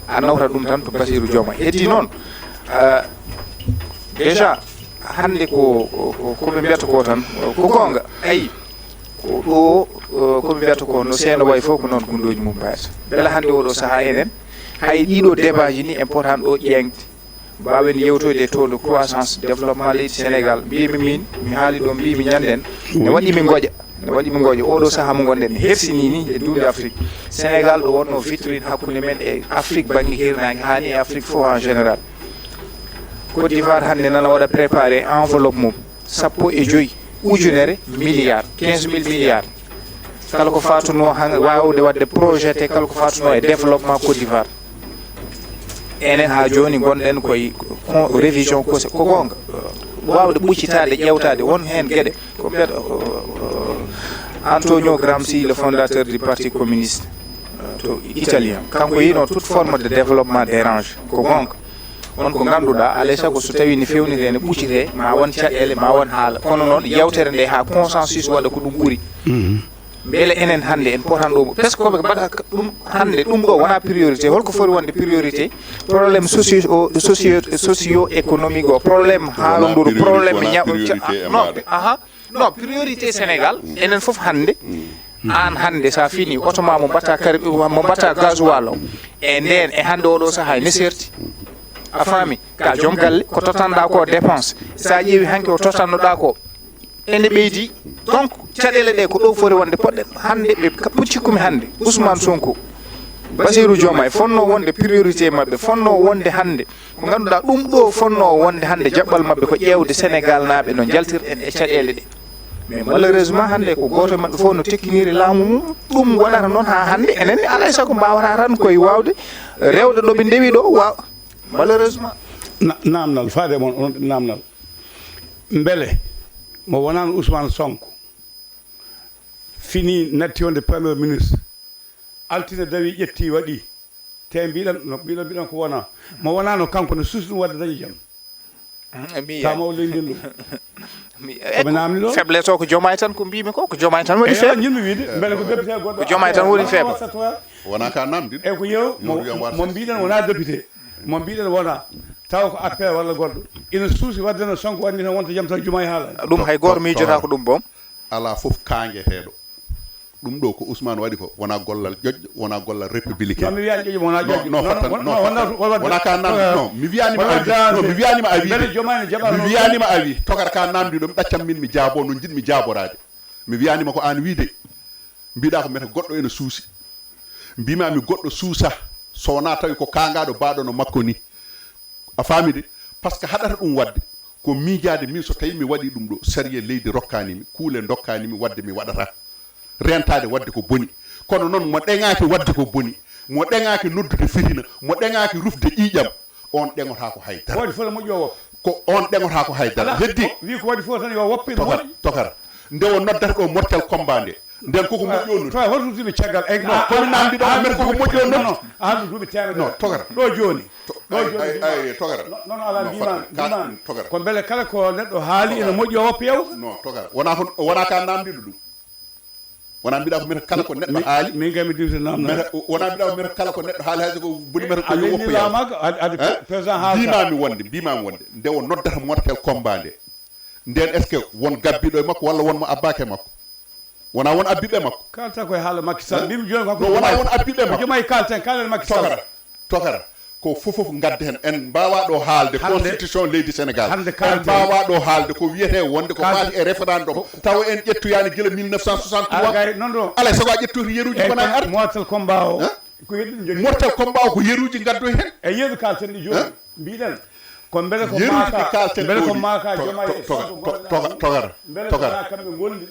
a nawta ɗum tan to Bassirou Diomaye. Heddi noon, ah, déjà, hannde ko, ko, ko, ko ɓe mbiyata ko tan, ko goonga. Ayi, ko ɗo, eh, ko ɓe mbiyata ko no seeno wayi fof, ko noon gundooji mum mbayata. Mbela hannde oɗo sahaa enen, hay ɗiɗo débat ji ni en potan ɗo ƴeeŋde. Mbaawen yewtoyde e taux de croissance développement leydi Sénégal. Mbiymi min, mi haali ɗo, mbiymi ñanden, ne waɗi mi ngoƴa. Ne waɗi mi ngoƴa. Oɗo sahaa mo ngonɗen, hersini ni e duunde Afrique. Sénégal ɗo wonno vitrine hakkunde men e Afrique bannge hirnaange, haani e Afrique fof en général. Côte d'Ivoire hannde nana waɗa préparé enveloppe mum sappo e joyi ujunere milliard, quinze mille milliards. Kala ko fatunoo han waawde waɗde projet, te kala ko fatunoo e développement Côte d'Ivoire. Enen haa jooni ngonɗen koye con-, révision, ko, ko goonga. Waawde ɓuccitaade, ƴeewtaade, won heen geɗe. Ko mbiyata, euh, Antonio Gramsci, le fondateur du Parti communiste, euh, to italien. Kanko yino toute forme de développement dérange. Ko goonga. On ko ngannduɗaa, alay sago so tawii ne feewnitee, ne ɓuccitee, ma won caɗeele, ma won haala. Kono noon, yewtere nde haa consensus waɗa ko ɗum ɓuri. Mbele enen hannde en potan ɗo, parce que ko ɓe mbaɗata ɗum hannde, ɗum ɗo wona priorité. Holko foti wonde priorité? Problème socio, socio, socio économique o, problème haalonduru, problème ñaw, non, aha, non, priorité Sénégal, enen fof hannde, aan hannde sa fini oto ma mo mbatta kari, mo mbatta gasoil o, e ndeen, e hannde oɗo sahaa ne serti. A faami? Ka joom galle, ko totanɗa ko dépense. Sa ƴeewi hanki o totannoɗa ko, ene ɓeydi. Donc, caɗeele ɗe ko ɗo foti wonde, poɗɗen hannde ɓe ka-, cikkumi hannde, Ousmane Sonko, Bassirou Diomaye, fonno wonde priorité maɓɓe, fonno wonde hannde, ko ngannduɗaa ɗum ɗo fonno wonde hannde jaɓɓal maɓɓe ko ƴeewde Sénégal naaɓe no njaltirɗen e caɗeele ɗe. Mais malheureusement, hannde ko gooto e maɓɓe fof no tekkiniri laamu mum, ɗum waɗata noon haa hannde, enen ne alay sago mbaawata tan koye waawde rewde ɗo ɓe ndewi ɗo, wa-, malheureusement. Na-, namnal, faade mon, onon namnal. Mbele mo wonaano Ousmane Sonko fini natti wonde premier ministre, altine dawi ƴetti waɗi, te mbiɗan, no mbiɗan, mbiɗan ko wona, mo wonaano kanko no suusi ɗum waɗde dañi jam. Taw maw leydi ndin ɗum. Oɓe namni ɗo. Faiblesse o ko Diomaye tan, ko mbimi ko, ko Diomaye tan woni faible. Jinmi wiide, mbele ko député goɗɗo. Ko Diomaye tan woni faible. Wona ka namdi. E ko yew, mo mbiɗen wona député, mo mbiɗen wona, taw ko appel walla goɗɗo. Ina suusi wadde no Sonko waɗni tan wonta jam taw Diomaye haala. Ɗum hay goto miijotako ɗum boom. Ala fof kangeteɗo. Ɗum ɗo ko Ousmane waɗi ko wona gollal ƴoƴƴo, wona gollal républicain. Non, mi wiyani ƴoƴƴo, wona ƴoƴƴo. Non, non, non, non, non, non, wona ka namdi, non, mi wiyani ma awi. Non, mi wiyani ma awi. Mbele Diomaye ne jaɓa mi wiyani ma awi. Tokar ka namdi ɗo, mi ɗaccam min mi jaabo no jiɗmi jaaboraade. Mi wiyani ma ko an wiide. Mbiɗa ko meta goɗɗo ene suusi. Mbima mi goɗɗo suusa. So wona tawi ko kangaɗo baɗo no makko ni. A faami de? Par ce que haɗata ɗum waɗde ko miijaade min, so tawi mi waɗi ɗum ɗo, sariya leydi rokkanimi, kuule dokkanimi waɗde, mi waɗata. Rentade waɗde ko boni. Kono noon mo ɗeŋaaki waɗde ko boni, mo ɗeŋaaki noddude fitina, mo ɗeŋaaki rufde ƴiiƴam, on ɗeŋotaako hay dara. Waɗi fof moƴƴo o woppa. Ko on ɗeŋotaako hay dara. Heddi? Wi ko waɗi fof tan yo woppe. Tokara, tokara. Nde o noddata ɗo mortel combat nde, nden koko moƴƴo noddi. To hol ruttuɓe caggal? Ay, non, komi namdi ɗo, men koko moƴƴo noddi. Non, non, a haldu duuɓi teemedere. Non, tokara. Ɗo jooni. Ɗo jooni. Ay, ay, tokara. Non, non, ala mbima, mbima. Tokara. Ko mbele kala ko neɗɗo haali ina moƴƴi o woppa yewta? Non, tokara. Wona ko, wona ka namdi ɗo ɗum. Wona mbiɗa ko meta kala ko neɗɗo haali. Min kay mi diwti namdi. Wona mbiɗa ko meta kala ko neɗɗo haali, hay so ko boni meta ko yo woppa yewta. Adi, adi, président haali. Mbimami wonde, mbimami wonde. Nde o noddata mortel combat nde. Nden est-ce que won gabbiɗo e makko walla won mo abbake e makko? Wona won abbiɓe makko. Kalta koye haala Macky Sall. Mbimi joni ko wona won abbiɓe makko. Jomay kalten, kalen Macky Sall. Tokara, tokara. Ko fof fof ngadde hen. En mbawa ɗo haalde constitution leydi Sénégal. En mbawa ɗo haalde ko wiyete wonde ko faati e référendum. Tawa en ƴettoyani gila mille neuf cent soixante-trois. Alay sago a ƴettoyto yeruji kona en arde. Mortel combat o. Ko yeɗɗum jogii. Mortel combat o ko yeruji gaddoy hen. E yeru kalten ɗi joni. Mbiɗen ko mbele ko maaka, mbele ko maaka Diomaye e Sonko gollana ɗum. Tokara, mbele ko kamɓe gondi,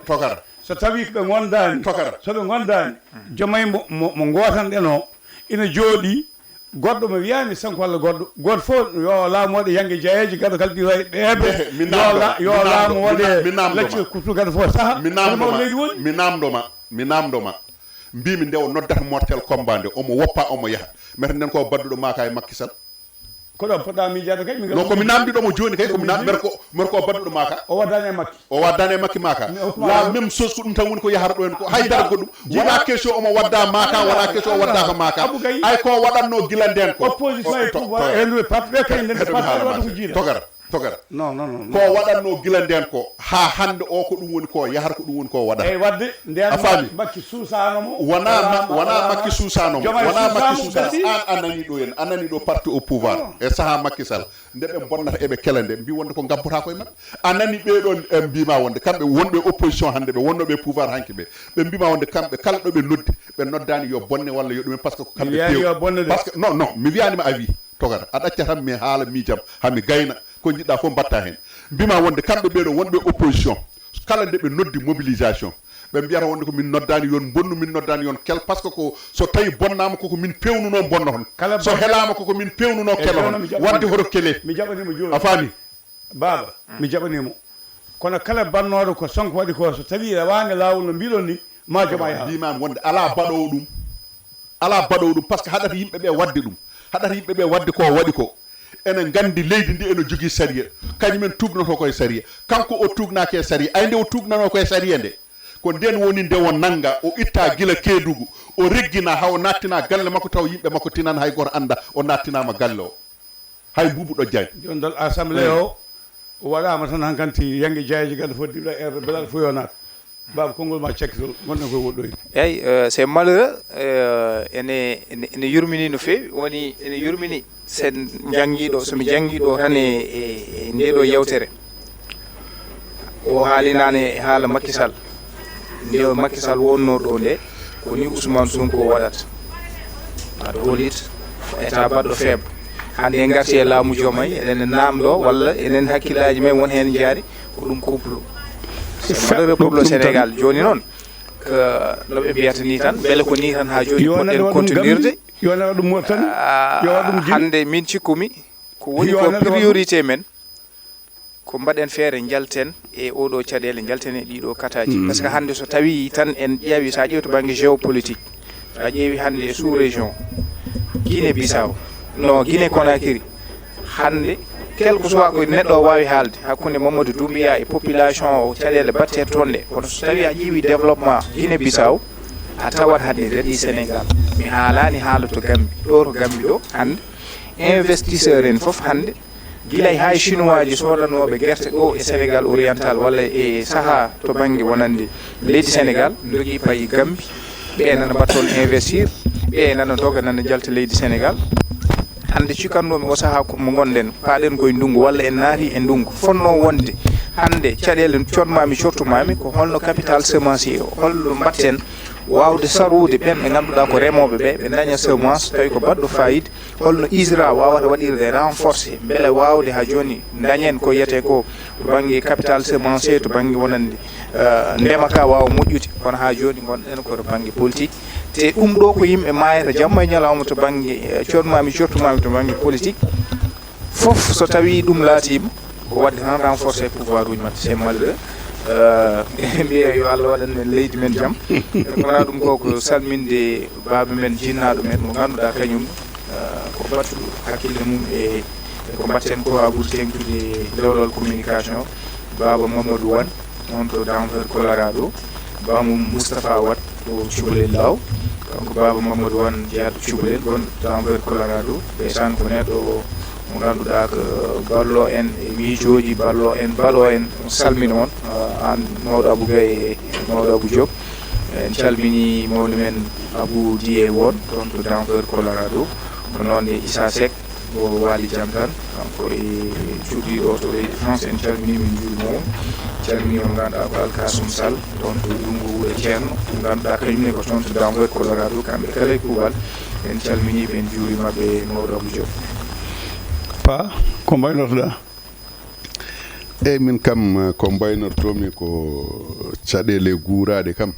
tokara. So tawi ko ɓe gondani, so ɓe gondani, Diomaye mo, mo, mo gotanɗen o ina jooɗi, Goɗɗo mo wiyaani sanko walla goɗɗo. Gooto fof yo laamu waɗe yannge jayeeje, gado kala ɗi wayi ɓeeɓe. Ehe, mi Yo naamndoma, la-, yo mi laamu naamndoma, waɗe mi naamndoma. Lacce kuttu gado fof saha. Mi Kono naamndoma, mawɗo leydi woni. Mi naamndoma, mi naamndoma. Mbiimi nde o noddata mortel combat nde, omo woppa, omo yaha. Mete nden ko badduɗo maaka e Macky Sall. Ko ɗo poɗɗa miijaade kay, mi Non, ko mi naamnduɗo mo jooni kay, ko mi naam-, mete ko, mete ko badduɗo maaka. O waddani e Macky. O waddani e Makki maaka. Mais o La même chose ko ɗum tan woni ko yahata ɗo en ko. Hay dara ko ɗum. Wona question omo wadda maaka, wona question o waddaka maaka. Abou Gaye. Ay ko waɗanno gila nden ko. Opposition e To-, to-, pouvoir, to-, en we parti ɓe kay nden heɗo mi parti haala waɗa ma ko seeɗa. Jiiɗa. Togara, togara. Non, non, non, non. Ko waɗanno gila nden ko. Ha hannde o ko ɗum woni ko yahata ko ɗum woni ko waɗata. Eyi, wadde nden A faami? Makki suusaano mo. Wona Wala, ma-, wona wala, Makki suusaano mo. Jomaay Wona Makki suusaamo suusaano. Kadi. An a nani ɗo en, a nani ɗo parti au pouvoir. Non. E saha Makki Sall. Nde ɓe bonnata eɓe kela nde, mbi wonde ko ngabbota koye maɓɓe. A nani ɓee ɗon, ɓe mbima wonde kamɓe wonɓe opposition hannde, ɓe wonnoɓe pouvoir hanki ɓe. Ɓe mbima wonde kamɓe kala ɗo ɓe noddi, ɓe noddani yo bonne walla yo ɗumen, parce que ko kamɓe Mi wiyaani pew-, yo bonne de. Parce que, non, non, mi wiyanima a wi, togata. A ɗacca tan mi haala miijam, ha mi gayna, ko jiɗɗa fof mbatta hen. Mbima wonde kamɓe ɓee ɗo wonɓe opposition, kala nde ɓe noddi mobilisation, ɓe mbiyata wonde ko min noddani yon bonnu, min noddani yon kel, parce que ko so tawi bonnama koko min pewnuno bonno hon. Kala So bonno- helama koko min pewnuno E kelo jooni hon. mi jaɓ-, Wadde hoto kele. Mi jaɓanima jooni. A faami? Baaba, mi jaɓanimo. Kono kala bannooɗo ko Sonko waɗi ko, so tawi rewaani laawol no mbiɗon ni, ma joma yaha. Mbimami wonde ala baɗowo ɗum. Ala baɗowo ɗum, parce que haɗata yimɓe ɓe wadde ɗum. Haɗata yimɓe ɓe wadde ko o waɗi ko. Ene nganndi leydi ndi ene jogii sariya. Kañumen tuugnoto ko e sariya. Kanko o tuugnaaki e sariya. Ay nde o tuugnanoo ko e sariya nde. Ko ndeen woni nde o nannga, o itta gila Keedugu, o reggina haa o naattina galle makko taw yimɓe makko tinan hay gooto annda o naattinaama galle o. Hay mbuubu ɗojjaani. Jondal assemblée o, o waɗaama tan hankanti yannge jaayeeji ganda fof diwla e belal fof yo naat. Baaba, konngol ma cakkitol, ngonɗen koye woɗɗoyde. Eyi, euh, c'est malheureux, euh, ene, ene, ene yurmini no feewi, woni ene yurmini sen janngi ɗo, so mi janngi ɗo tan e, e, e nde ɗo yewtere. O haali naane e haala Macky Sall. Nde o Macky Sall wonno ɗo nde, ko ni Ousmane Sonko waɗata. Aɗa holit, ko état baɗɗo faible. Hannde en ngarti e laamu Diomaye, eɗen naamɗo walla enen hakkillaaji men won heen njaari, ko ɗum complot. C'est malheureux pour le Sénégal. Jooni noon, ko no ɓe mbiyata ni tan, mbele ko ni tan haa jooni Yo poɗɗen neɗɗo waɗ ɗum continuirde. Gambie, yo neɗɗo waɗ ɗum Mauritanie, Ah, yo waɗ ɗum Guinée. Hannde min cikkumi, ko woni Yo ko neɗɗo waɗ ɗum priorité men, ko mbaɗen feere njalten e oɗo caɗeele, njalten e ɗiɗo kataaji. Mm. Parce que hannde so tawi tan en ƴeewi, so a ƴeewi to bannge géopolitique, so a ƴeewi hannde e sous-région, Guinée Bissau, no Guinée Conakry, hannde, quel que soit ko neɗɗo o waawi haalde hakkunde Mamadou Doumbouya e population o, caɗeele batte toon ɗe, kono so tawi a ƴeewi développement Guinée Bissau, a tawat hannde daɗi Sénégal. Mi haalaani haala to Gambie, ɗo to Gambie ɗo, hannde, investisseur en fof hannde, gila e hay chinois ji soodanooɓe gerte ɗo e Sénégal oriental walla e saha to bannge wonande leydi Sénégal, ndogi payi Gambie, ɓe nana mbaɗa toon investir, ɓe nana doga nana njalta leydi Sénégal. Hannde cikkanɗomi o saha ko mo ngonɗen, paaɗen koye ndunngu walla en naati e ndunngu, fotno wonde hannde caɗeele codmami, cottumami, ko holno capital semencier o, holno mbaɗten waawde sarude ɓen ɓe ngannduɗaa ko remooɓe ɓe, ɓe daña semence, tawi ko baɗɗo fayida, holno ISRA waawata waɗirde renforcé, mbele waawde haa jooni dañen ko yiyetee ko to bannge capital semencier, to bannge wonande, eh, ndema ka waawa moƴƴude, kono haa jooni ngonɗen ko to bannge politique. Te ɗum ɗo ko yimɓe maayata jamma e ñalawma to bannge, eh, codmami, cottumami to bannge politique. Fof so tawi ɗum laatiima, ko waɗde tan renforcer pouvoir uji maɓɓe, c'est malheureux. Euh, mbiya yo Allah waɗan en leydi men jam. Kono ɗum ko, ko salminde baaba men, jinnaaɗo men, mo ngannduɗaa kañum, euh, ko battuɗo hakkille mum e, e ko mbaɗten ko haa ɓuri teeŋtude dewlol communication, baaba Mamadou Wane, on to Denver, Colorado. Baaba mum Moustapha Wade, to Cubalel Law. Kanko baaba Mamadou Wane, jeyaaɗo Cubalel, gonɗo Denver, Colorado. Ndeysaan, ko neɗɗo mo ngannduɗaa ko ballo en e miijooji, ballo en, ballo en. On salmina on, ah, aan mawɗo Abou Gaye e mawɗo Abou Diop. En calmini mawɗo men Abou Diye Won, toon to Denver, Colorado. Ko noon e Issa Seck, mo Waly Diagne Kane, kanko e cuuɗiiɗo o to leydi France, en calminii mo, en njuuriima mo. Calminii mo, ngannduɗaa ko Alkasum Sall, toon to Dunngu Wuro Ceerno, ngannduɗaa kañum ne ko toon to Denver, Colorado, kamɓe kala e kuuɓal. En calminii ɓe, en njuuriima ɓe, mawɗo Abou Diop. Pa, ko mbaynortoɗaa? Eyi, min kam, ko mbaynortoomi ko caɗeele guuraaɗe kam.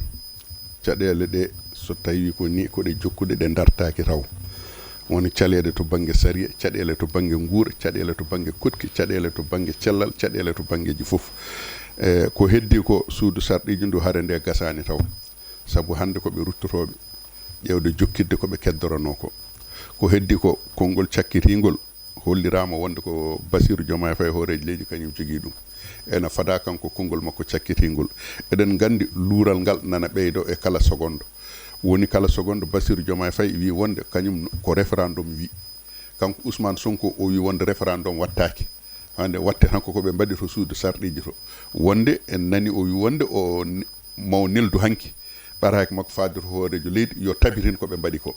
Caɗeele ɗe, so tawii ko nii, ko ɗe jokkuɗe, ɗe ndartaaki taw. Woni caleeɗe to bannge sariya, caɗeele to bannge nguura, caɗeele to bannge koɗki, caɗeele to bannge cellal, caɗeele to banngeeji fof. E ko heddii ko, suudu sarɗiiji ndu, hare nde gasaani taw. Sabu hannde ko ɓe ruttotooɓe ƴeewde jokkitde ko ɓe keddoranoo ko. Ko heddii ko, konngol cakkitiingol holliraama wonde ko Bassirou Diomaye Faye, hooreejo leydi, kañum jogii ɗum. Ena fadaa kanko konngol makko cakkitiingol. Eɗen nganndi luural ngal nana ɓeydoo e kala seconde. Woni kala seconde, Bassirou Diomaye Faye wii wonde kañum ko référendum wii. Kanko Ousmane Sonko o wii wonde référendum wattaaki. Hannde watte tan ko ko ɓe mbaɗi to suudu sarɗiiji to. Wonde en nani o wii wonde o n-, maw neldu hanki ɓaraaki makko faade to hooreejo leydi yo tabitin ko ɓe mbaɗi ko.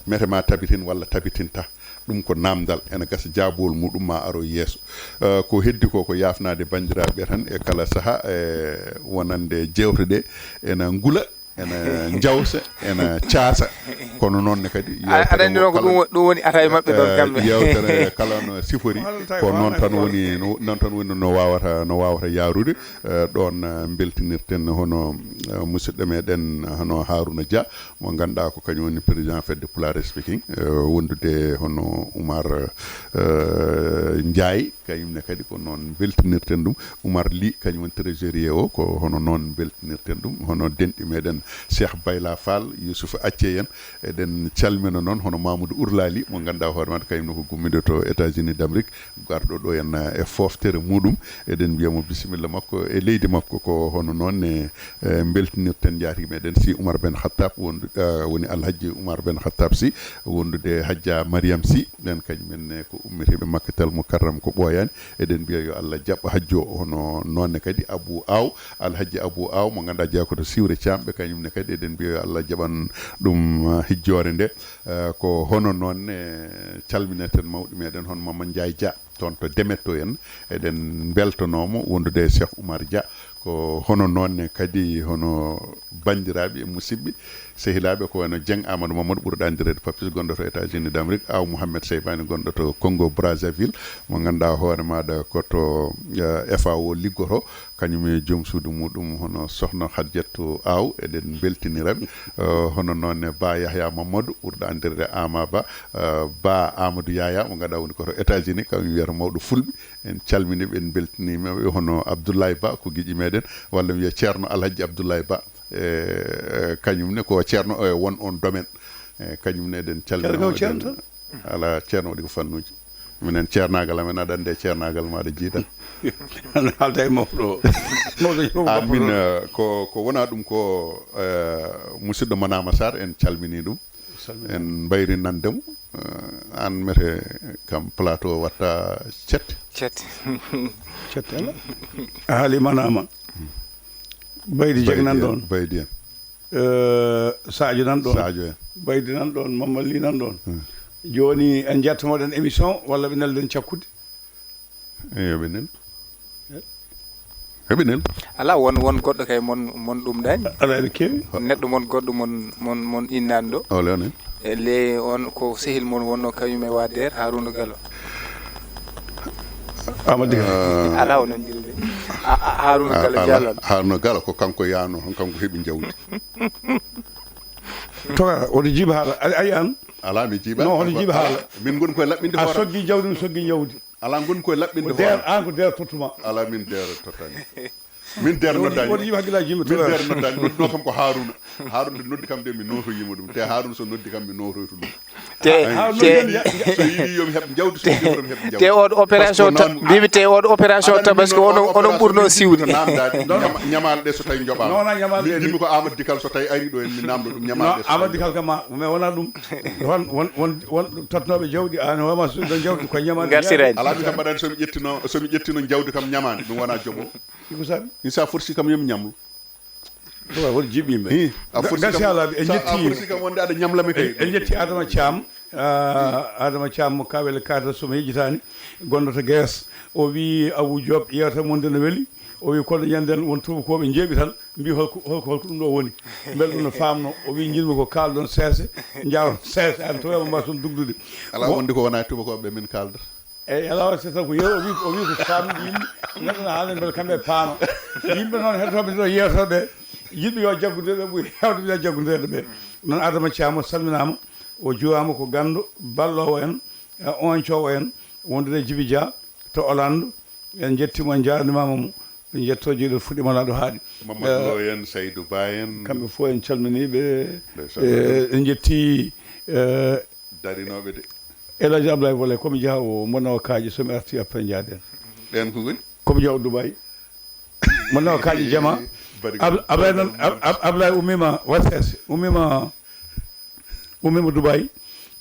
Mete ma tabitin walla tabitinta. Ɗum ko naamndal, ena gasa jaabowol muɗum ma aro yeeso. Eh, ko heddi ko, ko yaafnaade banndiraaɓe ɓe tan e kala saha, e wonande jeewte ɗe ena ngula, ena njawsa, ena caasa. Kono noon ne kadi, a-, aɗa anndi noon ko kala ɗum wo-, ɗum woni ata e maɓɓe ɗoon, eh, kamɓe. Yeewtere kala no sifori, ko noon tan woni, no, noon tan woni no waawata, no waawata yaarude. Eh, ɗoon, eh, mbeltinirten hono, eh, musidɗo meɗen, hono Harouna Dia, mo ngannduɗaa ko kañum woni président fedde Pulaar Speaking, eh, wondude hono Oumar, eh, Ndiaye, kañum ne kadi ko noon mbeltinirten ɗum. Oumar Ly, kañum woni trésorier o, ko hono noon mbeltinirten ɗum. Hono denɗi meɗen Cheikh Bayla Fall, Youssouf Accé en, eɗen calmina noon hono Mamoudou Ourlali, mo ngannduɗaa hoore maɗa kañum ne ko gummiiɗo to États-Unis d'Amérique, garɗo ɗo en, eh, e fooftere muɗum. Eɗen mbiya mo bisimilla makko e leydi makko. Ko hono noon ne, eh, mbeltinirten njaati meɗen si Oumar Ben Khattab, wondu-, eh, woni Alhaji Oumar Ben Khattab si, wondude Hajja Mariam si, ɓen kañum en ne ko ummitiiɓe Makkatal Mukarram ko ɓooyaani. Eɗen mbiya yo Allah jaɓ hajjo, hono noon ne kadi Abou Aw, Alhaji Abou Aw, mo ngannduɗaa jeyaa ko to Siwre Caamɓe, kañum ne kadi eɗen mbiya yo Allah jaɓan ɗum, eh, hijjoore nde. Eh, ko hono noon ne calmineten mawɗo meɗen hono Mamadou Ndiaye Dia, toon to Demet to en. Eɗen mbeltanoo mo wondude e Cheikh Oumar Dia. Ko hono noon ne kadi hono banndiraaɓe e musidɓe, sehilaaɓe, ko wayno Dieng Amadou Mamadou ɓurɗo anndireede Papis, gonɗo to États-Unis d'Amérique, Aw Mohamed Seybani gonɗo to Congo Brazzaville, mo ngannduɗaa hoore maaɗa ko to, eh, F A O liggotoo. Kañum e joom suudu muɗum, hono Sohna Hadjatu Aw, eɗen mbeltinira ɓe. Eh, hono noon ne Ba Yahya Mamadou, ɓurɗo anndirde Ama Ba, eh, Ba Amadou Yaya, mo ngannduɗaa woni ko to États-Unis, kañum wiyata mawɗo fulɓe. En calminii ɓe, en mbeltiniima ɓe. Hono Abdoulaye Ba, ko giƴi meɗen, walla mi wiya Ceerno Alhaji Abdoulaye Ba, eh, kañum ne ko ceerno, eh, won on domaine. Eh, kañum ne eɗen calmina mo, eɗen Ceerno tan? Alaa, ceerno waɗi ko fannuuji. Minen ceernaagal amen, aɗa anndi e ceernaagal ma aɗa jiida. Haalda e mawɗo o. Mawɗo o. Ah, min, eh, ko, ko wonaa ɗum ko, eh, musidɗo Manama Sarr, en calminii ɗum. Salmina. En mbayri nande mo. Eh, aan mete kam plateau watta cet. Cet. Cet ala. A haali Manama. Baydi Jeg nan ɗoon. Baydi en. Eh, Sadio nan ɗoon. Sadio en. Baydi nan ɗoon, Mamadou Ly nan ɗoon. Hmm. Jooni en njettomoɗen émission walla ɓe nelden cakkudi? Eyo, ɓe nel. Eh? Eɓe nel. Alaa, won, won goɗɗo kay mon, mon ɗum daani. Alaa, ene keewi. Neɗɗo mon goɗɗo mon, mon, mon innani ɗo. O le onen. E le on ko sehil mon wonno kañum e Wadeer, Haruna Galo. Amadi. Eh. Alaa, o nanndirii de. A, a, Haruna Galo Diallo. Haruna Galo ko kanko yaano, kanko heɓi jawdi. Toga, oto jiiba haala. Ay, ay an. Alaa, mi jiiba. Non, hono jiiba haala. Min ngoni koye laɓɓinde. A hoore. Soggi jawdi, mi soggi jawdi. Alaa, ngoni koye laɓɓinde. Ko der, hoore. An ko der tottuma. Alaa, min der tottani. Min der noddaani. Woodi jiiba hakkillaaji yimɓe. Min der noddaani. Noddunoo kam ko Haruna. Haruna nde noddi kam de, mi nootoyiima ɗum. Te Haruna so noddi kam, mi nootoytu ɗum. Te, ah, te, so yiɗi yo mi heɓ jawdi, so yiɗi yo mi heɓ jawdi. Te oɗo opération ta-, mbiimi te oɗo opération tabaski, onon, onon ɓurno siwde. Namdaade, ñama-, ñamaale ɗe so tawi njoɓaama. Non, non, ñamaale ɗe. Min njiɗmi ko Amadou Dikal so tawi ari ɗo en, mi namdo ɗum ñamaale ɗe so tawi. Non, Amadou Dikal kam, ma, mais wonaa ɗum. Won, won, won, won totnooɓe jawdi, an hoore ma so ɗon jawdi ko ñamaale. Ngartiraani. Alaa, mi kam mbaɗani so mi ƴettino, so mi ƴettino jawdi kam ñamaani, ɗum wonaa joɓo. Iko sabi? Isa forsi kam yo mi ñamlu. Ɗum woni jiɓɓiiɓe. Hi, a forsi kam, gasi alaa, en sa-, a jetti, forsi kam wonde aɗa ñamla mi kay. En, en jetti Adama Thiam, ah, Adama Thiam mo Kawel Kata, so mi yejjitaani, gonɗo to Gees. O wii Abou Diop, yewtere mon nde no weli. O wii kono ñanden won tuubakooɓe njeeɓi tan, mbii holko, holko, holko ɗum ɗo woni. Mbele ɗum no faamno. O wii njiɗmi ko kaalɗon seese, njaaron seese, an to weeɓa mbason dugdude. Alaa, wonde ko wonaa tuubakooɓe min kaaldata. Eyyi, alaa waɗi so taw ko yeru, o wi, o wi ko famɗi yimɓe. Neɗɗo no haalde mbele kamɓe paama. Yimɓe noon heɗotooɓe ɗo yeewtere ɓe, yiɗɓe yo jaggondir ɓe ɓuri heewde ɓe jaggondireede ɓe. Noon Adama Thiam o salminaama. O juwaama ko ganndo, balloowo en, e ooñcoowo en, wondude e Jibi Dia to Hollande. En njettii mo, en njaarnimaama mo. Min njettoo jeyɗo fuɗɗiima laaɗo haaɗi. Mamadou Eh, Lo en, Saydou Ba en. Kamɓe fof en calminii ɓe. Ndeysaan. Eh, en njettii, eh, darinooɓe de. El Hadji Ablaye Wole, ko mi jaha o, mo nawa kaaƴe, so mi artii après njaaden. Ɓeen ko ngoni? Ko mi jaha o Dubaï. Mo nawa kaaƴe jama. Bari Ab-, Ablaye noon, Ab-, Ab-, Ablaye ummiima Wassesse, ummiima, ummiima Dubaï.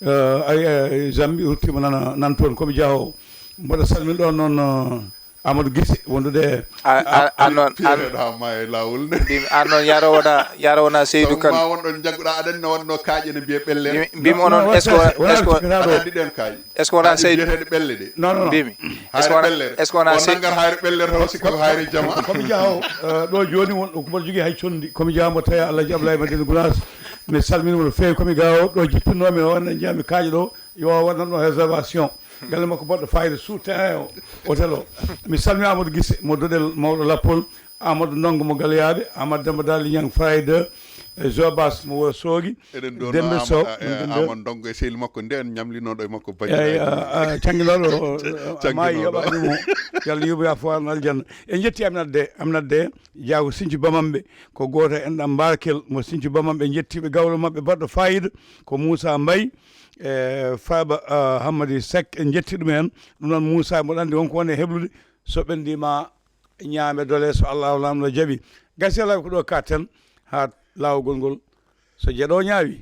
Eh, ay, ay, Zambie ruttiima nana, nan toon, ko mi jaha o. Mboɗo salmina ɗoon noon, eh, Amadou Gise wondude A, a, a, a noon, an, piyeteɗo ha ma e laawol ne. Mbimi, an noon, yaro wona, yaro wona Seydou Taw Kane. Ma won ɗon jagguɗa, aɗa anndi no wonno kaaƴe ne mbiye ɓellere. Mbimi, mbimi Non, onon, non, est-ce que, wona est-ce que, wona Seydou Kane. Aɗa anndi ɗen kaaƴe? Est-ce que wona Kaaƴe Seydou? Biyeteɗe ɓelle ɗe. Non, non, non. Mbimi, est-ce que Hayre wona, ɓellere. Est-ce que wona O Se-, nanngat hayre ɓellere taw sikka ko hayre jama. Ko mi jaha o, eh, ɗo jooni won, ko mboɗo jogii hay conndi. Ko mi jaha mo tawi Alhaji Ablaye Madina Gounass. Mi salmini mo no feewi. Ko mi ga o ɗo jippinnoomi o, wonde njiyaami kaaƴe ɗo. Yo o waɗan ɗo réservation. Galle makko baɗɗo fayida sous terrain o, hôtel o. Mi salmina Amadou Gise mo Dodel mawɗo Lappol, Amadou Ndongo mo Galeyaaɓe, Amadou Demba Dali Ñang Fayda, e Joe Bass mo Wuro Soogi, Eɗen ɗo Dembe no Sow, Ama-, e, min ɗo. Amadou Ndongo e sehil makko nde en ñamlinoɗo e makko Eyi, bajjinaaji. A, a, cannginooɗo o, o, maayi Cannginooɗo. Yoɓani mo. Yo Allah yuɓe yaafo an aljanna. En njetti Aminata De, Aminata De, Jaago Sinthiou Bamamɓe, ko gooto e enɗam Mbarkel mo Sinthiou Bamamɓe, njettiiɓe gawlo maɓɓe baɗɗo fayida, ko Moussa Mbaye, e Faba, ah, Hammadi Seck, en njetti ɗum heen. Ɗum noon, Moussa, mboɗo anndi wonko woni e heblude, so ɓenndii ma ñaame dole, so Allahu Laamɗo jaɓi. Gasi alaa ko ɗo katten, haa laawol ngol, so jeɗo ñaawi.